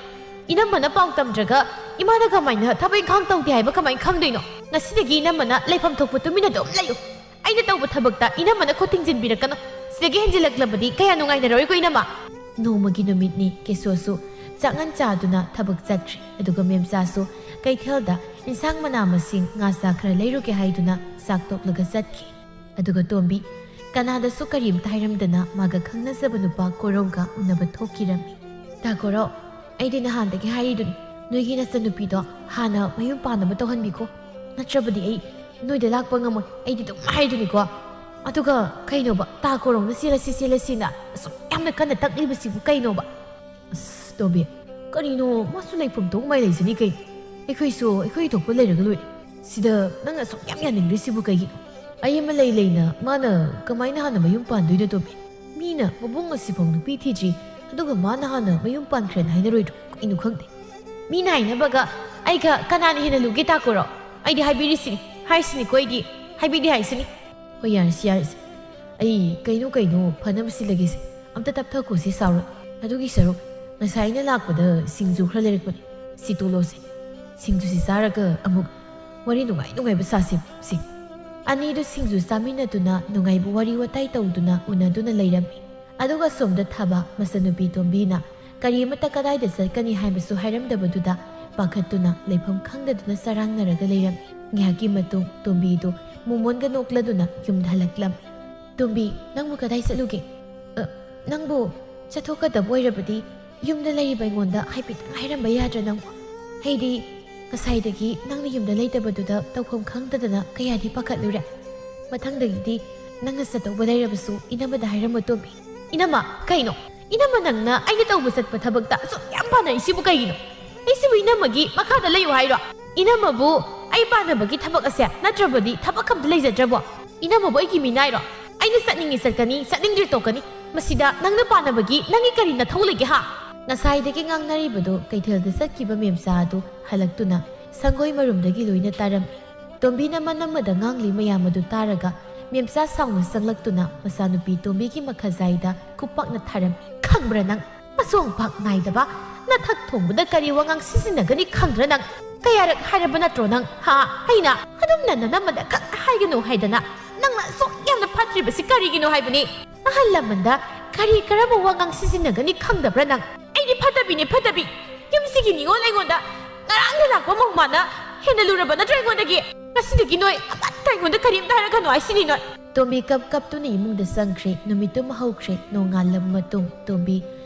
ꯏꯅꯝꯃꯅ ꯄꯥꯎ ꯇꯝꯗ꯭ꯔꯒ ꯏꯃꯥꯅ ꯀꯃꯥꯏꯅ ꯊꯕꯛ ꯏꯪꯈꯥꯡ ꯇꯧꯗꯦ ꯍꯥꯏꯕ ꯀꯃꯥꯏꯅ ꯈꯪꯗꯣꯏꯅꯣ? ꯉꯁꯤꯗꯒꯤ ꯏꯅꯝꯃꯅ ꯂꯩꯐꯝ ꯊꯣꯛꯄ ꯇꯨꯃꯤꯟꯅ ꯑꯗꯨꯝ ꯂꯩꯌꯨ꯫ ꯑꯩꯅ ꯇꯧꯕ ꯊꯕꯛꯇ ꯏꯅꯝꯃꯅ ꯈꯨꯠ ꯊꯤꯡꯖꯤꯟꯕꯤꯔꯛꯀꯅꯨ꯫ ꯁꯤꯗꯒꯤ ꯍꯦꯟꯖꯤꯜꯂꯛꯂꯕꯗꯤ ꯀꯌꯥ ꯅꯨꯡꯉꯥꯏꯅꯔꯣꯏꯀꯣ, ꯏꯅꯝꯃ꯫ ꯅꯣꯡꯃꯒꯤ ꯅꯨꯃꯤꯠꯅꯤ꯫ ꯀꯦꯁꯣꯁꯨ ꯆꯥꯛꯉꯟ ꯆꯥꯗꯨꯅ ꯊꯕꯛ ꯆꯠꯈ꯭ꯔꯦ꯫ ꯑꯗꯨꯒ ꯃꯦꯝꯆꯥꯁꯨ ꯀꯩꯊꯦꯜꯗ ꯏꯟꯁꯥꯡ ꯃꯅꯥ ꯃꯁꯤꯡ, ꯉꯥ ꯆꯥꯛ ꯈꯔ ꯂꯩꯔꯨꯒꯦ ꯍꯥꯏꯗꯨꯅ ꯆꯥꯛ ꯇꯣꯛꯂꯒ ꯆꯠꯈꯤ꯫ ꯑꯗꯨꯒ ꯇꯣꯝꯕꯤ ꯀꯅꯥꯗꯁꯨ ꯀꯔꯤꯝꯇ ꯍꯥꯏꯔꯝꯗꯅ ꯃꯥꯒ ꯈꯪꯅꯖꯕ ꯅꯨꯄꯥ ꯀꯣꯔꯧꯒ ꯎꯅꯕ ꯊꯣꯛꯈꯤꯔꯝꯃꯤ꯫ "ꯇꯥ ꯀꯣꯔꯧ, ꯑꯩꯗꯤ ꯅꯍꯥꯟꯗꯒꯤ ꯍꯥꯏꯔꯤꯗꯨꯅꯤ, ꯅꯣꯏꯒꯤ ꯅꯆꯟꯅꯨꯄꯤꯗꯣ ꯍꯥꯟꯅ ꯃꯌꯨꯝ ꯄꯥꯟꯅꯕ ꯇꯧꯍꯟꯕꯤꯈꯣ, ꯅꯠꯇ꯭ꯔꯕꯗꯤ ꯑꯩ ꯅꯣꯏꯗ ꯂꯥꯛꯄ ꯉꯝꯃꯣꯏ꯫ ꯑꯩꯗꯤ ꯑꯗꯨꯝ ꯍꯥꯏꯔꯤꯗꯨꯅꯤꯀꯣ꯫ ꯑꯗꯨꯒ ꯀꯩꯅꯣꯕ, ꯇꯥ ꯀꯣꯔꯧꯅ ꯆꯦꯜꯂꯁꯤ ꯆꯦꯜꯂꯁꯤꯅ ꯑꯁꯨꯛ ꯌꯥꯝꯅ ꯀꯟꯅ ꯇꯛꯂꯤꯕꯁꯤꯕꯨ ꯀꯩꯅꯣꯕ?" "ꯑꯁ, ꯇꯣꯝꯕꯤ, ꯀꯔꯤꯅꯣ? ꯃꯥꯁꯨ ꯂꯩꯐꯝ ꯊꯣꯛ ꯃꯥꯏ ꯂꯩꯖꯅꯤ ꯀꯩꯅꯣ꯫ ꯑꯩꯈꯣꯏꯁꯨ ꯑꯩꯈꯣꯏ ꯊꯣꯛꯄ ꯂꯩꯔꯒ ꯂꯣꯏꯔꯦ꯫ ꯁꯤꯗ ꯅꯪꯅ ꯑꯁꯨꯛ ꯌꯥꯝ ꯌꯥꯅꯤꯡꯗ꯭ꯔꯤꯁꯤꯕꯨ ꯀꯩꯒꯤꯅꯣ? ꯑꯩ ꯑꯃ ꯂꯩ ꯂꯩꯅ ꯃꯥꯅ ꯀꯃꯥꯏꯅ ꯍꯥꯟꯅ ꯃꯌꯨꯝ ꯄꯥꯟꯗꯣꯏꯅꯣ, ꯇꯣꯝꯕꯤ? ꯃꯤꯅ ꯃꯕꯨꯡ ꯑꯁꯤꯐꯥꯎ ꯅꯨꯄꯤ ꯊꯤꯗ꯭ꯔꯤ, ꯑꯗꯨꯒ ꯃꯥꯅ ꯍꯥꯟꯅ ꯃꯌꯨꯝ ꯄꯥꯟꯈ꯭ꯔꯦꯅ ꯍꯥꯏꯅꯔꯣꯏꯗ꯭ꯔꯣ? ꯀꯩꯅꯣ ꯈꯪꯗꯦ꯫" ꯃꯤꯅ ꯍꯥꯏꯅꯕꯒ ꯑꯩꯒ ꯀꯅꯥꯅ ꯍꯦꯟꯅ ꯂꯨꯒꯦ ꯇꯥꯛꯀꯣꯔꯣ? ꯑꯩꯗꯤ ꯍꯥꯏꯕꯤꯔꯤꯁꯤꯅꯤ, ꯍꯥꯏꯔꯤꯁꯤꯅꯤꯀꯣ ꯑꯩꯗꯤ, ꯍꯥꯏꯕꯤꯗꯦ ꯍꯥꯏꯁꯤꯅꯤ꯫ ꯍꯣꯏ, ꯌꯥꯔꯦꯁꯦ, ꯌꯥꯔꯦꯁꯦ꯫ ꯑꯩ ꯀꯩꯅꯣ ꯀꯩꯅꯣ ꯐꯅꯕ ꯁꯤꯜꯂꯒꯦꯁꯦ꯫ ꯑꯝꯇ ꯇꯞꯊꯈꯣꯁꯦ ꯁꯥꯎꯔꯣꯏ꯫ ꯑꯗꯨꯒꯤ ꯁꯔꯨꯛ ꯉꯁꯥꯏ ꯑꯩꯅ ꯂꯥꯛꯄꯗ ꯁꯤꯡꯖꯨ ꯈꯔ ꯂꯩꯔꯛꯄꯅꯦ꯫ ꯁꯤ ꯇꯣꯂꯣꯁꯦ꯫ ꯁꯤꯡꯖꯨꯁꯤ ꯆꯥꯔꯒ ꯑꯃꯨꯛ ꯋꯥꯔꯤ ꯅꯨꯡꯉꯥꯏ ꯅꯨꯡꯉꯥꯏꯕ ꯁꯥꯁꯦ ꯁꯦ꯫ ꯑꯅꯤꯗꯨ ꯁꯤꯡꯖꯨ ꯆꯥꯃꯤꯟꯅꯗꯨꯅ ꯅꯨꯡꯉꯥꯏꯕ ꯋꯥꯔꯤ ꯋꯥꯇꯥꯏ ꯇꯧꯗꯨꯅ ꯎꯅꯗꯨꯅ ꯂꯩꯔꯝꯃꯤ꯫ ꯑꯗꯨꯒ ꯁꯣꯝꯗ ꯊꯥꯕ ꯃꯆꯟꯅꯨꯄꯤ ꯇꯣꯝꯕꯤꯅ ꯀꯔꯤ ꯑꯃꯠꯇ ꯀꯗꯥꯏꯗ ꯆꯠꯀꯅꯤ ꯍꯥꯏꯕꯁꯨ ꯍꯥꯏꯔꯝꯗꯕꯗꯨꯗ ꯄꯥꯈꯠꯇꯨꯅ ꯂꯩꯐꯝ ꯈꯪꯗꯗꯨꯅ ꯆꯔꯥꯡꯅꯔꯒ ꯂꯩꯔꯝꯃꯤ꯫ ꯉꯥꯏꯍꯥꯛꯀꯤ ꯃꯇꯨꯡ ꯇꯣꯝꯕꯤꯗꯨ ꯃꯣꯃꯣꯟꯒ ꯅꯣꯛꯂꯗꯨꯅ ꯌꯨꯝꯗ ꯍꯜꯂꯛꯂꯝꯃꯤ꯫ "ꯇꯣꯝꯕꯤ, ꯅꯪꯕꯨ ꯀꯗꯥꯏ ꯆꯠꯂꯨꯒꯦ? ꯑ, ꯅꯪꯕꯨ ꯆꯠꯊꯣꯛꯀꯗꯕ ꯑꯣꯏꯔꯕꯗꯤ ꯌꯨꯝꯗ ꯂꯩꯔꯤꯕ ꯑꯩꯉꯣꯟꯗ ꯍꯥꯏꯐꯦꯠꯇꯪ ꯍꯥꯏꯔꯝꯕ ꯌꯥꯗ꯭ꯔꯥ ꯅꯪꯕꯨ? ꯑꯩꯗꯤ ꯉꯁꯥꯏꯗꯒꯤ ꯅꯪꯅ ꯌꯨꯝꯗ ꯂꯩꯇꯕꯗꯨꯗ ꯇꯧꯐꯝ ꯈꯪꯗꯗꯅ ꯀꯌꯥꯗꯤ ꯄꯥꯈꯠꯂꯨꯔꯦ꯫ ꯃꯊꯪꯗꯒꯤꯗꯤ ꯅꯪꯅ ꯆꯠꯇꯧꯕ ꯂꯩꯔꯕꯁꯨ ꯏꯅꯝꯃꯗ ꯍꯥꯏꯔꯝꯃꯣ ꯇꯣꯝꯕꯤ꯫" "ꯏꯅꯝꯃ, ꯀꯩꯅꯣ? ꯏꯅꯝꯃ, ꯅꯪꯅ ꯑꯩꯅ ꯇꯧꯕ ꯆꯠꯄ ꯊꯕꯛꯇ ꯑꯁꯨꯛ ꯌꯥꯝ ꯄꯥꯅꯔꯤꯁꯤꯕꯨ ꯀꯩꯒꯤꯅꯣ? ꯑꯩꯁꯤꯕꯨ ꯏꯅꯝꯃꯒꯤ ꯃꯈꯥꯗ ꯂꯩꯌꯨ ꯍꯥꯏꯔꯣ? ꯏꯅꯝꯃꯕꯨ ꯑꯩ ꯄꯥꯟꯅꯕꯒꯤ ꯊꯕꯛ ꯑꯁꯦ ꯅꯠꯇ꯭ꯔꯕꯗꯤ ꯊꯕꯛ ꯑꯝꯇ ꯂꯩꯖꯗ꯭ꯔꯕꯣ? ꯏꯅꯝꯃꯕꯨ ꯑꯩꯒꯤ ꯃꯤꯅꯥꯏꯔꯣ? ꯑꯩꯅ ꯆꯠꯅꯤꯡꯉꯦ ꯆꯠꯀꯅꯤ, ꯆꯠꯅꯤꯡꯗ꯭ꯔꯦ ꯇꯣꯛꯀꯅꯤ꯫ ꯃꯁꯤꯗ ꯅꯪꯅ ꯄꯥꯟꯅꯕꯒꯤ ꯅꯪꯒꯤ ꯀꯔꯤ ꯅꯊꯧ ꯂꯩꯒꯦ ꯍꯥ?" ꯉꯁꯥꯏꯗꯒꯤ ꯉꯥꯡꯅꯔꯤꯕꯗꯨ ꯀꯩꯊꯦꯜꯗ ꯆꯠꯈꯤꯕ ꯃꯦꯝꯆꯥ ꯑꯗꯨ ꯍꯜꯂꯛꯇꯨꯅ ꯁꯪꯒꯣꯏ ꯃꯔꯨꯝꯗꯒꯤ ꯂꯣꯏꯅ ꯇꯥꯔꯝꯃꯤ꯫ ꯇꯣꯝꯕꯤꯅ ꯃꯅꯝꯃꯗ ꯉꯥꯡꯂꯤ ꯃꯌꯥꯝ ꯑꯗꯨ ꯇꯥꯔꯒ ꯃꯦꯝꯆꯥ ꯁꯥꯎꯅ ꯆꯪꯂꯛꯇꯨꯅ ꯃꯆꯥꯅꯨꯄꯤ ꯇꯣꯝꯕꯤꯒꯤ ꯃꯈꯥꯖꯥꯏꯗ ꯈꯨꯄꯥꯛꯅ ꯊꯥꯔꯝꯃꯤ꯫ "ꯈꯪꯕ꯭ꯔꯥ ꯅꯪ? ꯃꯆꯣꯡ ꯄꯥꯛ ꯅꯥꯏꯗꯕ, ꯅꯊꯛ ꯊꯣꯡꯕꯗ ꯀꯔꯤ ꯋꯥꯉꯥꯡ ꯁꯤꯖꯤꯟꯅꯒꯅꯤ ꯈꯪꯗ꯭ꯔꯥ ꯅꯪ? ꯀꯌꯥꯔꯛ ꯍꯥꯏꯔꯕ ꯅꯠꯇ꯭ꯔꯣ ꯅꯪ? ꯍꯥ? ꯑꯩꯅ ꯑꯗꯨꯝꯅ ꯅꯅꯝꯃꯗ ꯈꯛ ꯍꯥꯏꯒꯅꯨ ꯍꯥꯏꯗꯅ ꯅꯪꯅ ꯑꯁꯨꯛ ꯌꯥꯝꯅ ꯐꯠꯇ꯭ꯔꯤꯕꯁꯤ ꯀꯔꯤꯒꯤꯅꯣ ꯍꯥꯏꯕꯅꯤ? ꯑꯍꯜ ꯂꯃꯟꯗ ꯀꯔꯤ ꯀꯔꯝꯕ ꯋꯥꯉꯥꯡ ꯁꯤꯖꯤꯟꯅꯒꯅꯤ ꯈꯪꯗꯕ꯭ꯔꯥ ꯅꯪ? ꯑꯩꯗꯤ ꯐꯠꯇꯕꯤꯅꯤ, ꯐꯠꯇꯕꯤ꯫ ꯌꯨꯝꯁꯤꯒꯤ ꯅꯤꯉꯣꯜ ꯑꯩꯉꯣꯟꯗ ꯉꯔꯥꯡꯗ ꯂꯥꯛꯄ ꯃꯧꯃꯥꯅ ꯍꯦꯟꯅ ꯂꯨꯔꯕ ꯅꯠꯇ꯭ꯔꯣ ꯑꯩꯉꯣꯟꯗꯒꯤ? ꯉꯁꯤꯗꯒꯤ ꯅꯣꯏ ꯑꯃꯠꯇ ꯑꯩꯉꯣꯟꯗ ꯀꯔꯤꯝꯇ ꯍꯥꯏꯔꯛꯀꯅꯨ ꯍꯥꯏꯁꯤꯅꯤ ꯅꯣꯏ꯫" ꯇꯣꯝꯕꯤ ꯀꯞ ꯀꯞꯇꯨꯅ ꯏꯃꯨꯡꯗ ꯆꯪꯈ꯭ꯔꯦ꯫ ꯅꯨꯃꯤꯠꯇꯨꯃ ꯍꯧꯈ꯭ꯔꯦ꯫ ꯅꯣꯡꯉꯥꯜꯂꯕ ꯃꯇꯨꯡ ꯇꯣꯝꯕꯤ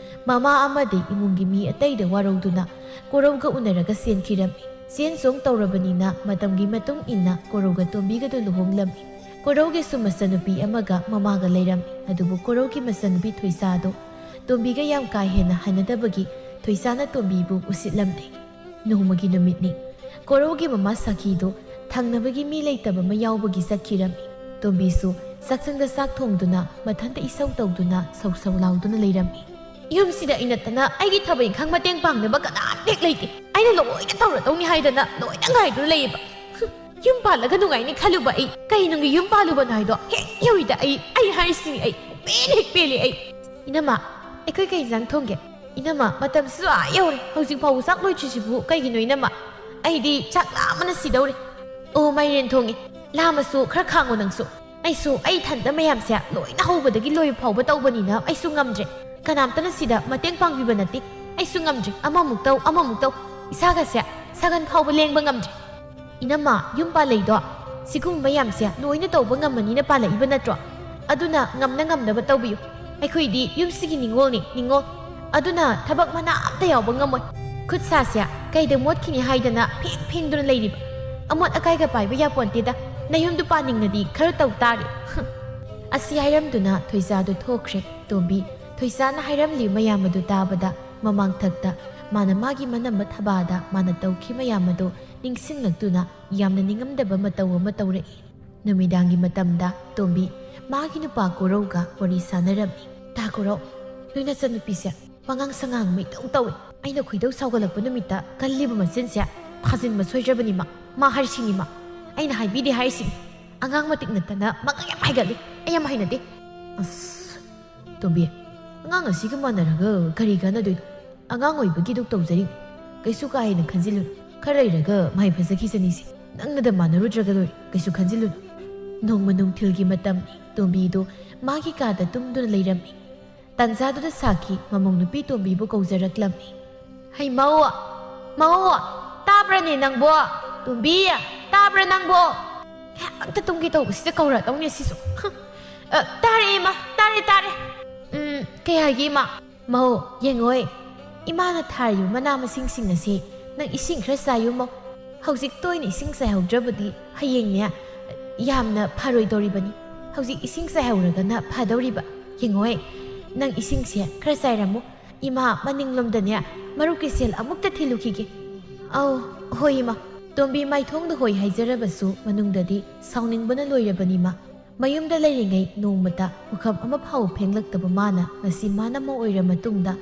ꯃꯃꯥ ꯑꯃꯗꯤ ꯏꯃꯨꯡꯒꯤ ꯃꯤ ꯑꯇꯩꯗ ꯋꯥꯔꯧꯗꯨꯅ ꯀꯣꯔꯧꯒ ꯎꯅꯔꯒ ꯆꯦꯟꯈꯤꯔꯝꯃꯤ꯫ ꯆꯦꯟ ꯆꯣꯡ ꯇꯧꯔꯕꯅꯤꯅ ꯃꯇꯝꯒꯤ ꯃꯇꯨꯡ ꯏꯟꯅ ꯀꯣꯔꯧꯒ ꯇꯣꯝꯕꯤꯒꯗꯨ ꯂꯨꯍꯣꯡꯂꯝꯃꯤ꯫ ꯀꯣꯔꯧꯒꯤꯁꯨ ꯃꯆꯟꯅꯨꯄꯤ ꯑꯃꯒ ꯃꯃꯥꯒ ꯂꯩꯔꯝꯃꯤ꯫ ꯑꯗꯨꯕꯨ ꯀꯣꯔꯧꯒꯤ ꯃꯆꯟꯅꯨꯄꯤ ꯊꯣꯏꯁꯥꯗꯨ ꯇꯣꯝꯕꯤꯒ ꯌꯥꯝ ꯀꯥ ꯍꯦꯟꯅ ꯍꯟꯅꯗꯕꯒꯤ ꯊꯣꯏꯁꯥꯅ ꯇꯣꯝꯕꯤꯕꯨ ꯎꯁꯤꯠꯂꯝꯗꯦ꯫ ꯅꯣꯡꯃꯒꯤ ꯅꯨꯃꯤꯠꯅꯤ꯫ ꯀꯣꯔꯧꯒꯤ ꯃꯃꯥ ꯁꯥꯈꯤꯗꯨ ꯊꯪꯅꯕꯒꯤ ꯃꯤ ꯂꯩꯇꯕ ꯑꯃ ꯌꯥꯎꯕꯒꯤ ꯆꯠꯈꯤꯔꯝꯃꯤ꯫ ꯇꯣꯝꯕꯤꯁꯨ ꯆꯥꯛꯁꯪꯗ ꯆꯥꯛ ꯊꯣꯡꯗꯨꯅ ꯃꯊꯟꯇ ꯏꯁꯧ ꯇꯧꯗꯨꯅ ꯁꯧ ꯁꯧ ꯂꯥꯎꯗꯨꯅ ꯂꯩꯔꯝꯃꯤ꯫ ꯌꯨꯝꯁꯤꯗ ꯑꯩ ꯅꯠꯇꯅ ꯑꯩꯒꯤ ꯊꯕꯛ ꯏꯪꯈꯥꯡ ꯃꯇꯦꯡ ꯄꯥꯡꯅꯕ ꯀꯅꯥꯝ ꯍꯦꯛ ꯂꯩꯇꯦ꯫ ꯑꯩꯅ ꯂꯣꯏꯅ ꯇꯧꯔꯗꯧꯅꯤ ꯍꯥꯏꯗꯅ ꯂꯣꯏꯅ ꯉꯥꯏꯗꯨꯅ ꯂꯩꯌꯦꯕ꯫ ꯍꯨꯝ, ꯌꯨꯝ ꯄꯥꯜꯂꯒ ꯅꯨꯡꯉꯥꯏꯅꯤ ꯈꯜꯂꯨꯕ ꯑꯩ꯫ ꯀꯩ ꯅꯨꯡꯒꯤ ꯌꯨꯝ ꯄꯥꯜꯂꯨꯕꯅꯣ ꯍꯥꯏꯗꯣ ꯍꯦꯛ ꯌꯧꯔꯤꯗ ꯑꯩ, ꯑꯩ ꯍꯥꯏꯔꯤꯁꯤꯅꯤ ꯑꯩ꯫ ꯄꯦꯟ ꯍꯦꯛ ꯄꯦꯜꯂꯤ ꯑꯩ꯫ ꯏꯅꯝꯃ, ꯑꯩꯈꯣꯏ ꯀꯩ ꯏꯟꯖꯥꯡ ꯊꯣꯡꯒꯦ? ꯏꯅꯝꯃ, ꯃꯇꯝꯁꯤꯁꯨ ꯑꯥ ꯌꯧꯔꯦ꯫ ꯍꯧꯖꯤꯛ ꯐꯥꯎꯕ ꯆꯥꯛ ꯂꯣꯏꯗ꯭ꯔꯤꯁꯤꯕꯨ ꯀꯩꯒꯤꯅꯣ ꯏꯅꯝꯃ? ꯑꯩꯗꯤ ꯆꯥꯛ ꯂꯥꯝꯕꯅ ꯁꯤꯗꯧꯔꯦ꯫ ꯑꯣ, ꯃꯥꯏꯔꯦꯟ ꯊꯣꯡꯉꯤ꯫ ꯂꯥꯝꯃꯁꯨ ꯈꯔ ꯈꯥꯡꯉꯣ ꯅꯪꯁꯨ꯫ ꯑꯩꯁꯨ ꯑꯩ ꯏꯊꯟꯇ ꯃꯌꯥꯝꯁꯦ ꯂꯣꯏꯅ ꯍꯧꯕꯗꯒꯤ ꯂꯣꯏꯕ ꯐꯥꯎꯕ ꯇꯧꯕꯅꯤꯅ ꯑꯩꯁꯨ ꯉꯝꯗ꯭ꯔꯦ꯫ ꯀꯅꯥꯝꯇꯅ ꯁꯤꯗ ꯃꯇꯦꯡ ꯄꯥꯡꯕꯤꯕ ꯅꯠꯇꯦ꯫ ꯑꯩꯁꯨ ꯉꯝꯗ꯭ꯔꯦ꯫ ꯑꯃꯃꯨꯛ ꯇꯧ, ꯑꯃꯃꯨꯛ ꯇꯧ꯫ ꯏꯁꯥꯒꯁꯦ ꯁꯒꯟ ꯐꯥꯎꯕ ꯂꯦꯡꯕ ꯉꯝꯗ꯭ꯔꯦ꯫ ꯏꯅꯝꯃ, ꯌꯨꯝ ꯄꯥꯜꯂꯛꯏꯗꯣ ꯁꯤꯒꯨꯝꯕ ꯃꯌꯥꯝꯁꯦ ꯂꯣꯏꯅ ꯇꯧꯕ ꯉꯝꯃꯅꯤꯅ ꯄꯥꯜꯂꯛꯏꯕ ꯅꯠꯇ꯭ꯔꯣ? ꯑꯗꯨꯅ ꯉꯝꯅ ꯉꯝꯅꯕ ꯇꯧꯕꯤꯌꯨ꯫ ꯑꯩꯈꯣꯏꯗꯤ ꯌꯨꯝꯁꯤꯒꯤ ꯅꯤꯉꯣꯜꯅꯤ, ꯅꯤꯉꯣꯜ꯫ ꯑꯗꯨꯅ ꯊꯕꯛ ꯃꯅꯥ ꯑꯝꯇ ꯌꯥꯎꯕ ꯉꯝꯃꯣꯏ꯫ ꯈꯨꯠ ꯁꯥꯁꯦ ꯀꯩꯗ ꯃꯣꯠꯈꯤꯅꯤ ꯍꯥꯏꯗꯅ ꯐꯦꯡ ꯐꯦꯡꯗꯨꯅ ꯂꯩꯔꯤꯕ꯫ ꯑꯃꯣꯠ ꯑꯀꯥꯏꯒ ꯄꯥꯏꯕ ꯌꯥꯄꯣꯟꯇꯦꯗ꯫ ꯅꯌꯨꯝꯗꯨ ꯄꯥꯅꯤꯡꯉꯗꯤ ꯈꯔ ꯇꯧ ꯇꯥꯔꯦ꯫ ꯍꯨꯝ꯫ ꯑꯁꯤ ꯍꯥꯏꯔꯝꯗꯨꯅ ꯊꯣꯏꯖꯥꯗꯨ ꯊꯣꯛꯈ꯭ꯔꯦ꯫ ꯇꯣꯝꯕꯤ, ꯊꯣꯏꯖꯥꯅ ꯍꯥꯏꯔꯝꯂꯤ ꯃꯌꯥꯝ ꯑꯗꯨ ꯇꯥꯕꯗ ꯃꯃꯥꯡꯊꯛꯇ ꯃꯥꯅ ꯃꯥꯒꯤ ꯃꯅꯝꯃ ꯊꯕꯥꯗ ꯃꯥꯅ ꯇꯧꯈꯤ ꯃꯌꯥꯝ ꯑꯗꯨ ꯅꯤꯡꯁꯤꯡꯂꯛꯇꯨꯅ ꯌꯥꯝꯅ ꯅꯤꯡꯉꯝꯗꯕ ꯃꯇꯧ ꯑꯃ ꯇꯧꯔꯛꯏ꯫ ꯅꯨꯃꯤꯗꯥꯡꯒꯤ ꯃꯇꯝꯗ ꯇꯣꯝꯕꯤ ꯃꯥꯒꯤ ꯅꯨꯄꯥ ꯀꯣꯔꯧꯒ ꯋꯥꯔꯤ ꯁꯥꯟꯅꯔꯝꯃꯤ꯫ "ꯇꯥ ꯀꯣꯔꯧ, ꯅꯣꯏ ꯅꯆꯟꯅꯨꯄꯤꯁꯦ ꯋꯥꯉꯥꯡ ꯁꯉꯥꯡ ꯃꯩꯇꯧ ꯇꯧꯏ꯫ ꯑꯩꯅ ꯈꯣꯏꯗꯧ ꯁꯥꯎꯒꯠꯂꯛꯄ ꯅꯨꯃꯤꯠꯇ ꯀꯜꯂꯤꯕ ꯃꯆꯤꯟꯁꯦ ꯐꯥꯖꯤꯟꯕ ꯁꯣꯏꯗ꯭ꯔꯕꯅꯤ ꯃꯥ꯫ ꯃꯥ ꯍꯥꯏꯔꯤꯁꯤꯅꯤ ꯃꯥ꯫ ꯑꯩꯅ ꯍꯥꯏꯕꯤꯗꯦ ꯍꯥꯏꯔꯤꯁꯤꯅꯤ꯫ ꯑꯉꯥꯡ ꯃꯇꯤꯛ ꯅꯠꯇꯅ ꯃꯉꯛ ꯌꯥꯝ ꯍꯥꯏꯒꯠꯂꯤ꯫ ꯑꯩ ꯌꯥꯝ ꯍꯩꯅꯗꯦ꯫" ꯑꯁ꯫ "ꯇꯣꯝꯕꯤ, ꯑꯉꯥꯡ ꯑꯁꯤꯒ ꯃꯥꯟꯅꯔꯒ ꯀꯔꯤ ꯀꯥꯟꯅꯗꯣꯏꯅꯣ? ꯑꯉꯥꯡ ꯑꯣꯏꯕꯒꯤ ꯑꯗꯨꯛ ꯇꯧꯖꯔꯤꯅꯤ꯫ ꯀꯩꯁꯨ ꯀꯥ ꯍꯦꯟꯅ ꯈꯟꯖꯤꯜꯂꯨꯅꯨ꯫ ꯈꯔ ꯂꯩꯔꯒ ꯃꯥꯏ ꯐꯖꯈꯤꯁꯅꯤꯁꯦ꯫ ꯅꯪꯅꯗ ꯃꯥꯟꯅꯔꯨꯗ꯭ꯔꯒ ꯂꯣꯏꯔꯦ꯫ ꯀꯩꯁꯨ ꯈꯟꯖꯤꯜꯂꯨꯅꯨ꯫" ꯅꯣꯡꯃ ꯅꯨꯡꯊꯤꯜꯒꯤ ꯃꯇꯝꯅꯤ꯫ ꯇꯣꯝꯕꯤꯗꯨ ꯃꯥꯒꯤ ꯀꯥꯗ ꯇꯨꯝꯗꯨꯅ ꯂꯩꯔꯝꯃꯤ꯫ ꯇꯥꯟꯖꯥꯗꯨꯗ ꯁꯥꯈꯤ ꯃꯃꯧ ꯅꯨꯄꯤ ꯇꯣꯝꯕꯤꯕꯨ ꯀꯧꯖꯔꯛꯂꯝꯃꯤ꯫ "ꯍꯩ ꯃꯧ! ꯃꯧ! ꯇꯥꯕ꯭ꯔꯅꯦ ꯅꯪꯕꯣ? ꯇꯣꯝꯕꯤ! ꯇꯥꯕ꯭ꯔꯥ ꯅꯪꯕꯣ?" ꯍꯦꯛꯇ ꯇꯨꯝꯒꯦ ꯇꯧꯕꯁꯤꯗ ꯀꯧꯔꯛꯇꯧꯅꯦ ꯁꯤꯁꯨ꯫ ꯍꯨꯝ꯫ "ꯑ, ꯇꯥꯔꯦ ꯏꯃꯥ, ꯇꯥꯔꯦ, ꯇꯥꯔꯦ꯫" "ꯎꯝ, ꯀꯩ ꯍꯥꯏꯒꯦ ꯏꯃꯥ?" "ꯃꯧ, ꯌꯦꯡꯉꯣꯏ, ꯏꯃꯥꯅ ꯊꯥꯔꯤꯕ ꯃꯅꯥ ꯃꯁꯤꯡꯁꯤꯡ ꯑꯁꯤ ꯅꯪ ꯏꯁꯤꯡ ꯈꯔ ꯆꯥꯏꯌꯨ ꯃꯧ꯫ ꯍꯧꯖꯤꯛ ꯇꯣꯏꯅ ꯏꯁꯤꯡ ꯆꯥꯏꯍꯧꯗ꯭ꯔꯕꯗꯤ ꯍꯌꯦꯡꯅꯦ ꯌꯥꯝꯅ ꯐꯔꯣꯏꯗꯧꯔꯤꯕꯅꯤ꯫ ꯍꯧꯖꯤꯛ ꯏꯁꯤꯡ ꯆꯥꯏꯍꯧꯔꯒꯅ ꯐꯗꯧꯔꯤꯕ꯫ ꯌꯦꯡꯉꯣꯏ, ꯅꯪ ꯏꯁꯤꯡꯁꯦ ꯈꯔ ꯆꯥꯏꯔꯝꯃꯨ꯫ ꯏꯃꯥ ꯃꯅꯤꯡꯂꯣꯝꯗꯅꯦ ꯃꯔꯨꯞꯀꯤ ꯁꯦꯜ ꯑꯃꯨꯛꯇ ꯊꯤꯜꯂꯨꯈꯤꯒꯦ꯫" "ꯑꯧ, ꯍꯣꯏ ꯏꯃꯥ꯫" ꯇꯣꯝꯕꯤ ꯃꯥꯏꯊꯣꯡꯗ ꯍꯣꯏ ꯍꯥꯏꯖꯔꯕꯁꯨ ꯃꯅꯨꯡꯗꯗꯤ ꯁꯥꯎꯅꯤꯡꯕꯅ ꯂꯣꯏꯔꯕꯅꯤ ꯃꯥ꯫ ꯃꯌꯨꯝꯗ ꯂꯩꯔꯤꯉꯩ ꯅꯣꯡꯃꯇ ꯄꯨꯈꯝ ꯑꯃ ꯐꯥꯎꯕ ꯐꯦꯡꯂꯛꯇꯕ ꯃꯥꯅ ꯉꯁꯤ ꯃꯥꯅ ꯃꯧ ꯑꯣꯏꯔ ꯃꯇꯨꯡꯗ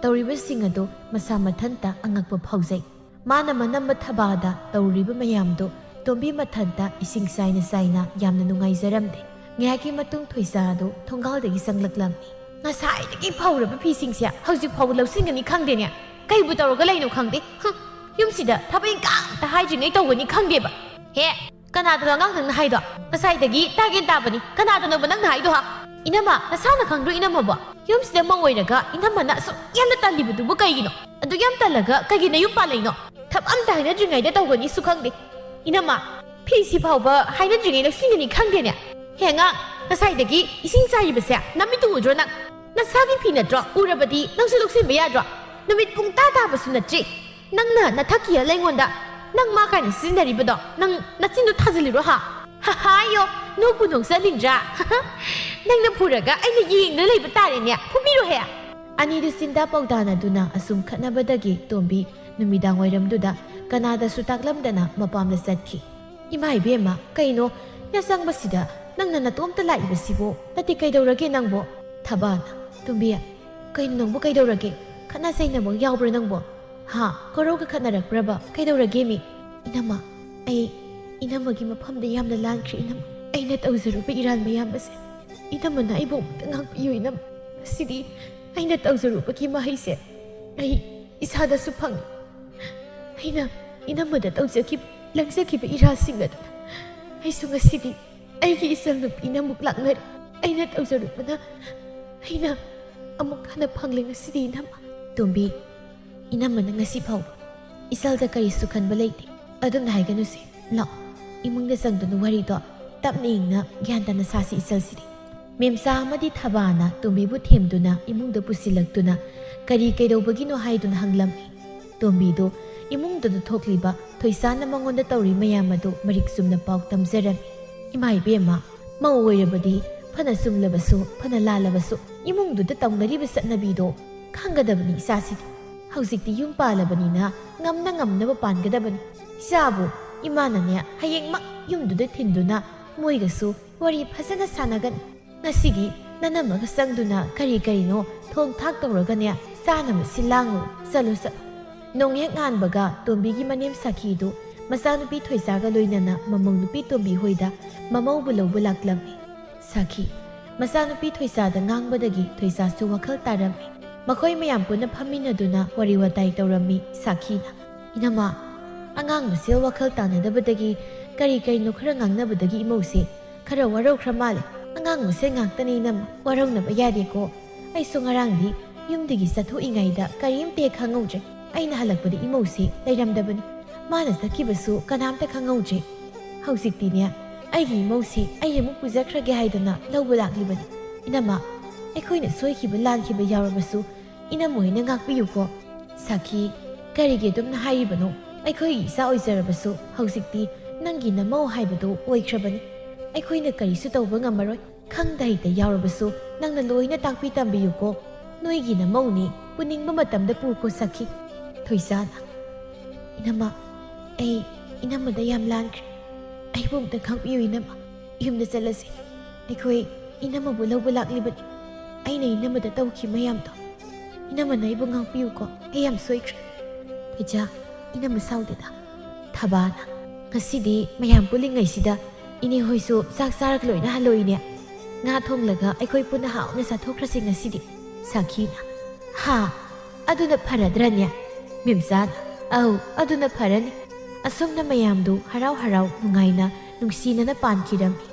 ꯇꯧꯔꯤꯕꯁꯤꯡ ꯑꯗꯨ ꯃꯁꯥ ꯃꯊꯟꯇ ꯑꯉꯛꯄ ꯐꯥꯎꯖꯩ꯫ ꯃꯥꯅ ꯃꯅꯝꯕ ꯊꯕꯥꯗ ꯇꯧꯔꯤꯕ ꯃꯌꯥꯝꯗꯨ ꯇꯣꯝꯕꯤ ꯃꯊꯟꯇ ꯏꯁꯤꯡ ꯆꯥꯏꯅ ꯆꯥꯏꯅ ꯌꯥꯝꯅ ꯅꯨꯡꯉꯥꯏꯖꯔꯝꯗꯦ꯫ ꯉꯥꯏꯍꯥꯛꯀꯤ ꯃꯇꯨꯡ ꯊꯣꯏꯁꯥ ꯑꯗꯨ ꯊꯣꯡꯒꯥꯜꯗꯒꯤ ꯆꯪꯂꯛꯂꯝꯃꯤ꯫ "ꯉꯁꯥꯏꯗꯒꯤ ꯐꯧꯔꯕ ꯐꯤꯁꯤꯡꯁꯦ ꯍꯧꯖꯤꯛ ꯐꯥꯎꯕ ꯂꯧꯁꯤꯟꯒꯅꯤ ꯈꯪꯗꯦꯅꯦ꯫ ꯀꯩꯕꯨ ꯇꯧꯔꯒ ꯂꯩꯅꯣ ꯈꯪꯗꯦ꯫ ꯍꯨꯝ, ꯌꯨꯝꯁꯤꯗ ꯊꯕꯛ ꯏꯪꯈꯥꯡ ꯑꯝꯇ ꯍꯥꯏꯗ꯭ꯔꯤꯉꯩ ꯇꯧꯒꯅꯤ ꯈꯪꯗꯦꯕ꯫ ꯍꯦ, ꯀꯅꯥꯗꯅꯣ ꯑꯉꯥꯡ ꯅꯪꯅ ꯍꯥꯏꯗꯣ? ꯉꯁꯥꯏꯗꯒꯤ ꯇꯥꯒꯦꯟ ꯇꯥꯕꯅꯤ꯫ ꯀꯅꯥꯗꯅꯣꯕ ꯅꯪꯅ ꯍꯥꯏꯗꯣ, ꯍꯥ?" "ꯏꯅꯝꯃ, ꯅꯁꯥꯅ ꯈꯪꯗ꯭ꯔꯣ ꯏꯅꯝꯃꯕꯣ? ꯌꯨꯝꯁꯤꯗ ꯃꯧ ꯑꯣꯏꯔꯒ ꯏꯅꯝꯃꯅ ꯑꯁꯨꯛ ꯌꯥꯝꯅ ꯇꯜꯂꯤꯕꯗꯨꯕꯨ ꯀꯩꯒꯤꯅꯣ? ꯑꯗꯨꯛ ꯌꯥꯝ ꯇꯜꯂꯒ ꯀꯩꯒꯤ ꯅꯌꯨꯝ ꯄꯥꯜꯂꯛꯏꯅꯣ? ꯊꯕꯛ ꯑꯝꯇ ꯍꯥꯏꯅꯗ꯭ꯔꯤꯉꯩꯗ ꯇꯧꯒꯅꯤꯁꯨ ꯈꯪꯗꯦ꯫ ꯏꯅꯝꯃ, ꯐꯤꯁꯤ ꯐꯥꯎꯕ ꯍꯥꯏꯅꯗ꯭ꯔꯤꯉꯩ ꯂꯧꯁꯤꯟꯒꯅꯤ ꯈꯪꯗꯦꯅꯦ꯫ ꯍꯦ ꯑꯉꯥꯡ, ꯉꯁꯥꯏꯗꯒꯤ ꯏꯁꯤꯡ ꯆꯥꯏꯔꯤꯕꯁꯦ ꯅꯃꯤꯠꯇꯨ ꯎꯗ꯭ꯔꯣ ꯅꯪ? ꯅꯁꯥꯒꯤ ꯐꯤ ꯅꯠꯇ꯭ꯔꯣ? ꯎꯔꯕꯗꯤ ꯅꯪꯁꯨ ꯂꯧꯁꯤꯟꯕ ꯌꯥꯗ꯭ꯔꯣ? ꯅꯨꯃꯤꯠ ꯄꯨꯡ ꯇꯥ ꯇꯥꯕꯁꯨ ꯅꯠꯇ꯭ꯔꯤ꯫ ꯅꯪꯅ ꯅꯊꯛꯀꯤ ꯑꯍꯜ ꯑꯩꯉꯣꯟꯗ ꯅꯪ ꯃꯥ ꯀꯥꯏꯅ ꯁꯤꯖꯤꯟꯅꯔꯤꯕꯗꯣ ꯅꯪ ꯅꯆꯤꯟꯗꯣ ꯊꯥꯖꯤꯜꯂꯤꯔꯣ ꯍꯥ?" "ꯍꯥ ꯍꯥ, ꯌꯣ, ꯅꯣꯛꯄꯨ ꯅꯣꯛꯆꯅꯤꯡꯗ꯭ꯔꯥ? ꯅꯪꯅ ꯐꯨꯔꯒ ꯑꯩꯅ ꯌꯦꯡꯗꯨꯅ ꯂꯩꯕ ꯇꯥꯔꯦꯅꯦ꯫ ꯐꯨꯕꯤꯔꯣꯍꯦ!" ꯑꯅꯤꯗꯨ ꯆꯤꯟꯗꯥ ꯄꯥꯎꯗꯥꯅꯗꯨꯅ ꯑꯁꯨꯝ ꯈꯠꯅꯕꯗꯒꯤ ꯇꯣꯝꯕꯤ ꯅꯨꯃꯤꯗꯥꯡ ꯋꯥꯏꯔꯝꯗꯨꯗ ꯀꯅꯥꯗꯁꯨ ꯇꯥꯛꯂꯝꯗꯅ ꯃꯄꯥꯝꯗ ꯆꯠꯈꯤ꯫ "ꯏꯃꯥ ꯏꯕꯦꯝꯃ, ꯀꯩꯅꯣ ꯌꯥꯆꯪꯕꯁꯤꯗ ꯅꯪꯅ ꯅꯇꯣꯝꯇ ꯂꯥꯛꯏꯕꯁꯤꯕꯨ? ꯅꯠꯇꯦ, ꯀꯩꯗꯧꯔꯒꯦ ꯅꯪꯕꯣ?" ꯊꯕꯥꯅ, "ꯇꯣꯝꯕꯤ, ꯀꯩꯅꯣ ꯅꯪꯕꯨ ꯀꯩꯗꯧꯔꯒꯦ? ꯈꯠꯅ ꯆꯩꯅꯕ ꯌꯥꯎꯕ꯭ꯔꯥ ꯅꯪꯕꯣ? ꯍꯥ? ꯀꯣꯔꯧꯒ ꯈꯠꯅꯔꯛꯄ꯭ꯔꯕ? ꯀꯩꯗꯧꯔꯒꯦ ꯃꯤ?" "ꯏꯅꯝꯃ, ꯑꯩ ꯏꯅꯝꯃꯒꯤ ꯃꯐꯝꯗ ꯌꯥꯝꯅ ꯂꯥꯟꯈ꯭ꯔꯦ ꯏꯅꯝꯃ꯫ ꯑꯩꯅ ꯇꯧꯖꯔꯨꯕ ꯏꯔꯥꯟ ꯃꯌꯥꯝ ꯑꯁꯦ ꯏꯅꯝꯃꯅ ꯑꯩꯕꯨ ꯑꯃꯨꯛꯇ ꯉꯥꯛꯄꯤꯌꯨ ꯏꯅꯝꯃ꯫ ꯉꯁꯤꯗꯤ ꯑꯩꯅ ꯇꯧꯖꯔꯨꯕꯒꯤ ꯃꯍꯩꯁꯦ ꯑꯩ ꯏꯁꯥꯗꯁꯨ ꯐꯪꯉꯤ꯫ ꯑꯩꯅ ꯏꯅꯝꯃꯗ ꯇꯧꯖꯈꯤꯕ, ꯂꯪꯖꯈꯤꯕ ꯏꯔꯥꯜꯁꯤꯡ ꯑꯗꯨꯅ ꯑꯩꯁꯨ ꯉꯁꯤꯗꯤ ꯑꯩꯒꯤ ꯏꯆꯜ ꯅꯨꯄꯤꯅ ꯑꯃꯨꯛ ꯂꯥꯛꯅꯔꯦ꯫ ꯑꯩꯅ ꯇꯧꯖꯔꯨꯕꯅ ꯑꯩꯅ ꯑꯃꯨꯛ ꯍꯟꯅ ꯐꯪꯂꯦ ꯉꯁꯤꯗꯤ ꯏꯅꯝꯃ꯫" "ꯇꯣꯝꯕꯤ, ꯏꯅꯝꯃꯅ ꯉꯁꯤ ꯐꯥꯎꯕ ꯏꯆꯜꯗ ꯀꯔꯤꯁꯨ ꯈꯟꯕ ꯂꯩꯇꯦ꯫ ꯑꯗꯨꯝꯅ ꯍꯥꯏꯒꯅꯨꯁꯦ꯫ ꯂꯥꯛꯑꯣ, ꯏꯃꯨꯡꯗ ꯆꯪꯗꯨꯅ ꯋꯥꯔꯤꯗꯣ ꯇꯞꯅ ꯏꯪꯅ ꯒ꯭ꯌꯥꯟ ꯇꯥꯅ ꯁꯥꯁꯤ ꯏꯆꯜꯁꯤꯗꯤ꯫" ꯃꯦꯝꯆꯥ ꯑꯃꯗꯤ ꯊꯕꯥꯅ ꯇꯣꯝꯕꯤꯕꯨ ꯊꯦꯝꯗꯨꯅ ꯏꯃꯨꯡꯗ ꯄꯨꯁꯤꯜꯂꯛꯇꯨꯅ ꯀꯔꯤ ꯀꯩꯗꯧꯕꯒꯤꯅꯣ ꯍꯥꯏꯗꯨꯅ ꯍꯪꯂꯝꯃꯤ꯫ ꯇꯣꯝꯕꯤꯗꯨ ꯏꯃꯨꯡꯗꯨꯗ ꯊꯣꯛꯂꯤꯕ ꯊꯣꯏꯁꯥꯅ ꯃꯉꯣꯟꯗ ꯇꯧꯔꯤ ꯃꯌꯥꯝ ꯑꯗꯨ ꯃꯔꯤꯛ ꯆꯨꯝꯅ ꯄꯥꯎ ꯇꯝꯖꯔꯝꯃꯤ꯫ "ꯏꯃꯥ ꯏꯕꯦꯝꯃ, ꯃꯧ ꯑꯣꯏꯔꯕꯗꯤ ꯐꯅ ꯆꯨꯝꯂꯕꯁꯨ, ꯐꯅ ꯂꯥꯜꯂꯕꯁꯨ ꯏꯃꯨꯡꯗꯨꯗ ꯇꯧꯅꯔꯤꯕ ꯆꯠꯅꯕꯤꯗꯣ ꯈꯪꯒꯗꯕꯅꯤ ꯏꯆꯥꯁꯤꯗꯤ꯫ ꯍꯧꯖꯤꯛꯇꯤ ꯌꯨꯝ ꯄꯥꯜꯂꯕꯅꯤꯅ ꯉꯝꯅ ꯉꯝꯅꯕ ꯄꯥꯟꯒꯗꯕꯅꯤ꯫ ꯏꯆꯥꯕꯨ ꯏꯃꯥꯅꯅꯦ ꯍꯌꯦꯡꯃꯛ ꯌꯨꯝꯗꯨꯗ ꯊꯤꯟꯗꯨꯅ ꯃꯣꯏꯒꯁꯨ ꯋꯥꯔꯤ ꯐꯖꯅ ꯁꯥꯟꯅꯒꯅꯤ꯫ ꯉꯁꯤꯗꯤ ꯅꯅꯝꯃꯒ ꯆꯪꯗꯨꯅ ꯀꯔꯤ ꯀꯔꯤꯅꯣ ꯊꯣꯡ ꯊꯥꯛ ꯇꯧꯔꯒꯅꯦ, ꯆꯥꯅꯕ ꯁꯤꯜ ꯂꯥꯡꯉꯨ꯫ ꯆꯠꯂꯣ, ꯆꯠꯂꯣ꯫ ꯅꯣꯡ ꯍꯦꯛ ꯉꯥꯟꯕꯒ ꯇꯣꯝꯕꯤꯒꯤ ꯃꯅꯦꯝ ꯁꯥꯈꯤꯗꯨ ꯃꯆꯥꯅꯨꯄꯤ ꯊꯣꯏꯁꯥꯒ ꯂꯣꯏꯅꯅ ꯃꯃꯧ ꯅꯨꯄꯤ ꯇꯣꯝꯕꯤ ꯍꯣꯏꯗ ꯃꯃꯧꯕꯨ ꯂꯧꯕ ꯂꯥꯛꯂꯝꯃꯤ꯫ ꯁꯥꯈꯤ, ꯃꯆꯥꯅꯨꯄꯤ ꯊꯣꯏꯁꯥꯗ ꯉꯥꯡꯕꯗꯒꯤ ꯊꯣꯏꯁꯥꯁꯨ ꯋꯥꯈꯜ ꯇꯥꯔꯝꯃꯤ꯫ ꯃꯈꯣꯏ ꯃꯌꯥꯝ ꯄꯨꯟꯅ ꯐꯝꯃꯤꯟꯅꯗꯨꯅ ꯋꯥꯔꯤ ꯋꯥꯇꯥꯏ ꯇꯧꯔꯝꯃꯤ ꯁꯥꯈꯤꯅ꯫ "ꯏꯅꯝꯃ, ꯑꯉꯥꯡ ꯃꯁꯦꯜ ꯋꯥꯈꯜ ꯇꯥꯅꯗꯕꯗꯒꯤ ꯀꯔꯤ ꯀꯔꯤꯅꯣ ꯈꯔ ꯉꯥꯡꯅꯕꯗꯒꯤ ꯏꯃꯧꯁꯦ ꯈꯔ ꯋꯥꯔꯧꯈ꯭ꯔ ꯃꯥꯜꯂꯦ꯫ ꯑꯉꯥꯡ ꯃꯁꯦꯜ ꯉꯥꯛꯇꯅꯤ ꯏꯅꯝꯃ, ꯋꯥꯔꯧꯅꯕ ꯌꯥꯗꯦꯀꯣ꯫ ꯑꯩꯁꯨ ꯉꯔꯥꯡꯗꯤ ꯌꯨꯝꯗꯒꯤ ꯆꯠꯊꯣꯛꯏꯉꯩꯗ ꯀꯔꯤꯝꯇ ꯍꯦꯛ ꯈꯪꯍꯧꯗ꯭ꯔꯦ꯫ ꯑꯩꯅ ꯍꯜꯂꯛꯄꯗ ꯏꯃꯧꯁꯦ ꯂꯩꯔꯝꯗꯕꯅꯤ꯫ ꯃꯥꯅ ꯆꯠꯈꯤꯕꯁꯨ ꯀꯅꯥꯝꯇ ꯈꯪꯍꯧꯗ꯭ꯔꯦ꯫ ꯍꯧꯖꯤꯛꯇꯤꯅꯦ, ꯑꯩꯒꯤ ꯏꯃꯧꯁꯦ ꯑꯩ ꯑꯃꯨꯛ ꯄꯨꯖꯈ꯭ꯔꯒꯦ ꯍꯥꯏꯗꯅ ꯂꯧꯕ ꯂꯥꯛꯂꯤꯕꯅꯤ꯫ ꯏꯅꯝꯃ, ꯑꯩꯈꯣꯏꯅ ꯁꯣꯏꯈꯤꯕ ꯂꯥꯟꯈꯤꯕ ꯌꯥꯎꯔꯕꯁꯨ ꯏꯅꯝꯃ ꯍꯣꯏꯅ ꯉꯥꯛꯄꯤꯌꯨꯀꯣ꯫" "ꯁꯥꯈꯤ, ꯀꯔꯤꯒꯤ ꯑꯗꯨꯝꯅ ꯍꯥꯏꯔꯤꯕꯅꯣ? ꯑꯩꯈꯣꯏꯒꯤ ꯏꯆꯥ ꯑꯣꯏꯖꯔꯕꯁꯨ ꯍꯧꯖꯤꯛꯇꯤ ꯅꯪꯒꯤ ꯅꯃꯧ ꯍꯥꯏꯕꯗꯨ ꯑꯣꯏꯈ꯭ꯔꯕꯅꯤ꯫ ꯑꯩꯈꯣꯏꯅ ꯀꯔꯤꯁꯨ ꯇꯧꯕ ꯉꯝꯃꯔꯣꯏ꯫ ꯈꯪꯗ ꯍꯩꯇ ꯌꯥꯎꯔꯕꯁꯨ ꯅꯪꯅ ꯂꯣꯏꯅ ꯇꯥꯛꯄꯤ ꯇꯝꯕꯤꯌꯨꯀꯣ꯫ ꯅꯣꯏꯒꯤ ꯅꯃꯧꯅꯤ, ꯄꯨꯅꯤꯡꯕ ꯃꯇꯝꯗ ꯄꯨꯀꯣ ꯁꯥꯈꯤ꯫" ꯊꯣꯏꯁꯥꯅ, "ꯏꯅꯝꯃ, ꯑꯩ ꯏꯅꯝꯃꯗ ꯌꯥꯝ ꯂꯥꯟꯈ꯭ꯔꯦ꯫ ꯑꯩꯕꯨ ꯑꯝꯇ ꯈꯪꯕꯤꯌꯨ ꯏꯅꯝꯃ꯫ ꯌꯨꯝꯗ ꯆꯠꯂꯁꯤ꯫ ꯑꯩꯈꯣꯏ ꯏꯅꯝꯃꯕꯨ ꯂꯧꯕ ꯂꯥꯛꯂꯤꯕꯅꯤ꯫ ꯑꯩꯅ ꯏꯅꯝꯃꯗ ꯇꯧꯈꯤꯕ ꯃꯌꯥꯝꯗꯣ ꯏꯅꯝꯃꯅ ꯑꯩꯕꯨ ꯉꯥꯛꯄꯤꯌꯨꯀꯣ꯫ ꯑꯩ ꯌꯥꯝ ꯁꯣꯏꯈ꯭ꯔꯦ꯫" "ꯊꯣꯏꯁꯥ, ꯏꯅꯝꯃ ꯁꯥꯎꯗꯦꯗ꯫" ꯊꯕꯥꯅ, "ꯉꯁꯤꯗꯤ ꯃꯌꯥꯝ ꯄꯨꯜꯂꯤꯉꯩꯁꯤꯗ ꯏꯅꯦ ꯍꯣꯏꯁꯨ ꯆꯥꯛ ꯆꯥꯔꯒ ꯂꯣꯏꯅ ꯍꯜꯂꯛꯏꯅꯦ꯫ ꯉꯥ ꯊꯣꯡꯂꯒ ꯑꯩꯈꯣꯏ ꯄꯨꯟꯅ ꯍꯥꯎꯅ ꯆꯥꯊꯣꯛꯈ꯭ꯔꯁꯤ ꯉꯁꯤꯗꯤ꯫" ꯁꯥꯈꯤꯅ, "ꯍꯥ? ꯑꯗꯨꯅ ꯐꯔꯗ꯭ꯔꯅꯦ?" ꯃꯦꯝꯆꯥꯅ, "ꯑꯧ, ꯑꯗꯨꯅ ꯐꯔꯅꯤ꯫" ꯑꯁꯨꯝꯅ ꯃꯌꯥꯝꯗꯨ ꯍꯔꯥꯎ ꯍꯔꯥꯎ ꯅꯨꯡꯉꯥꯏꯅ ꯅꯨꯡꯁꯤꯅꯅ ꯄꯥꯟꯈꯤꯔꯝꯃꯤ꯫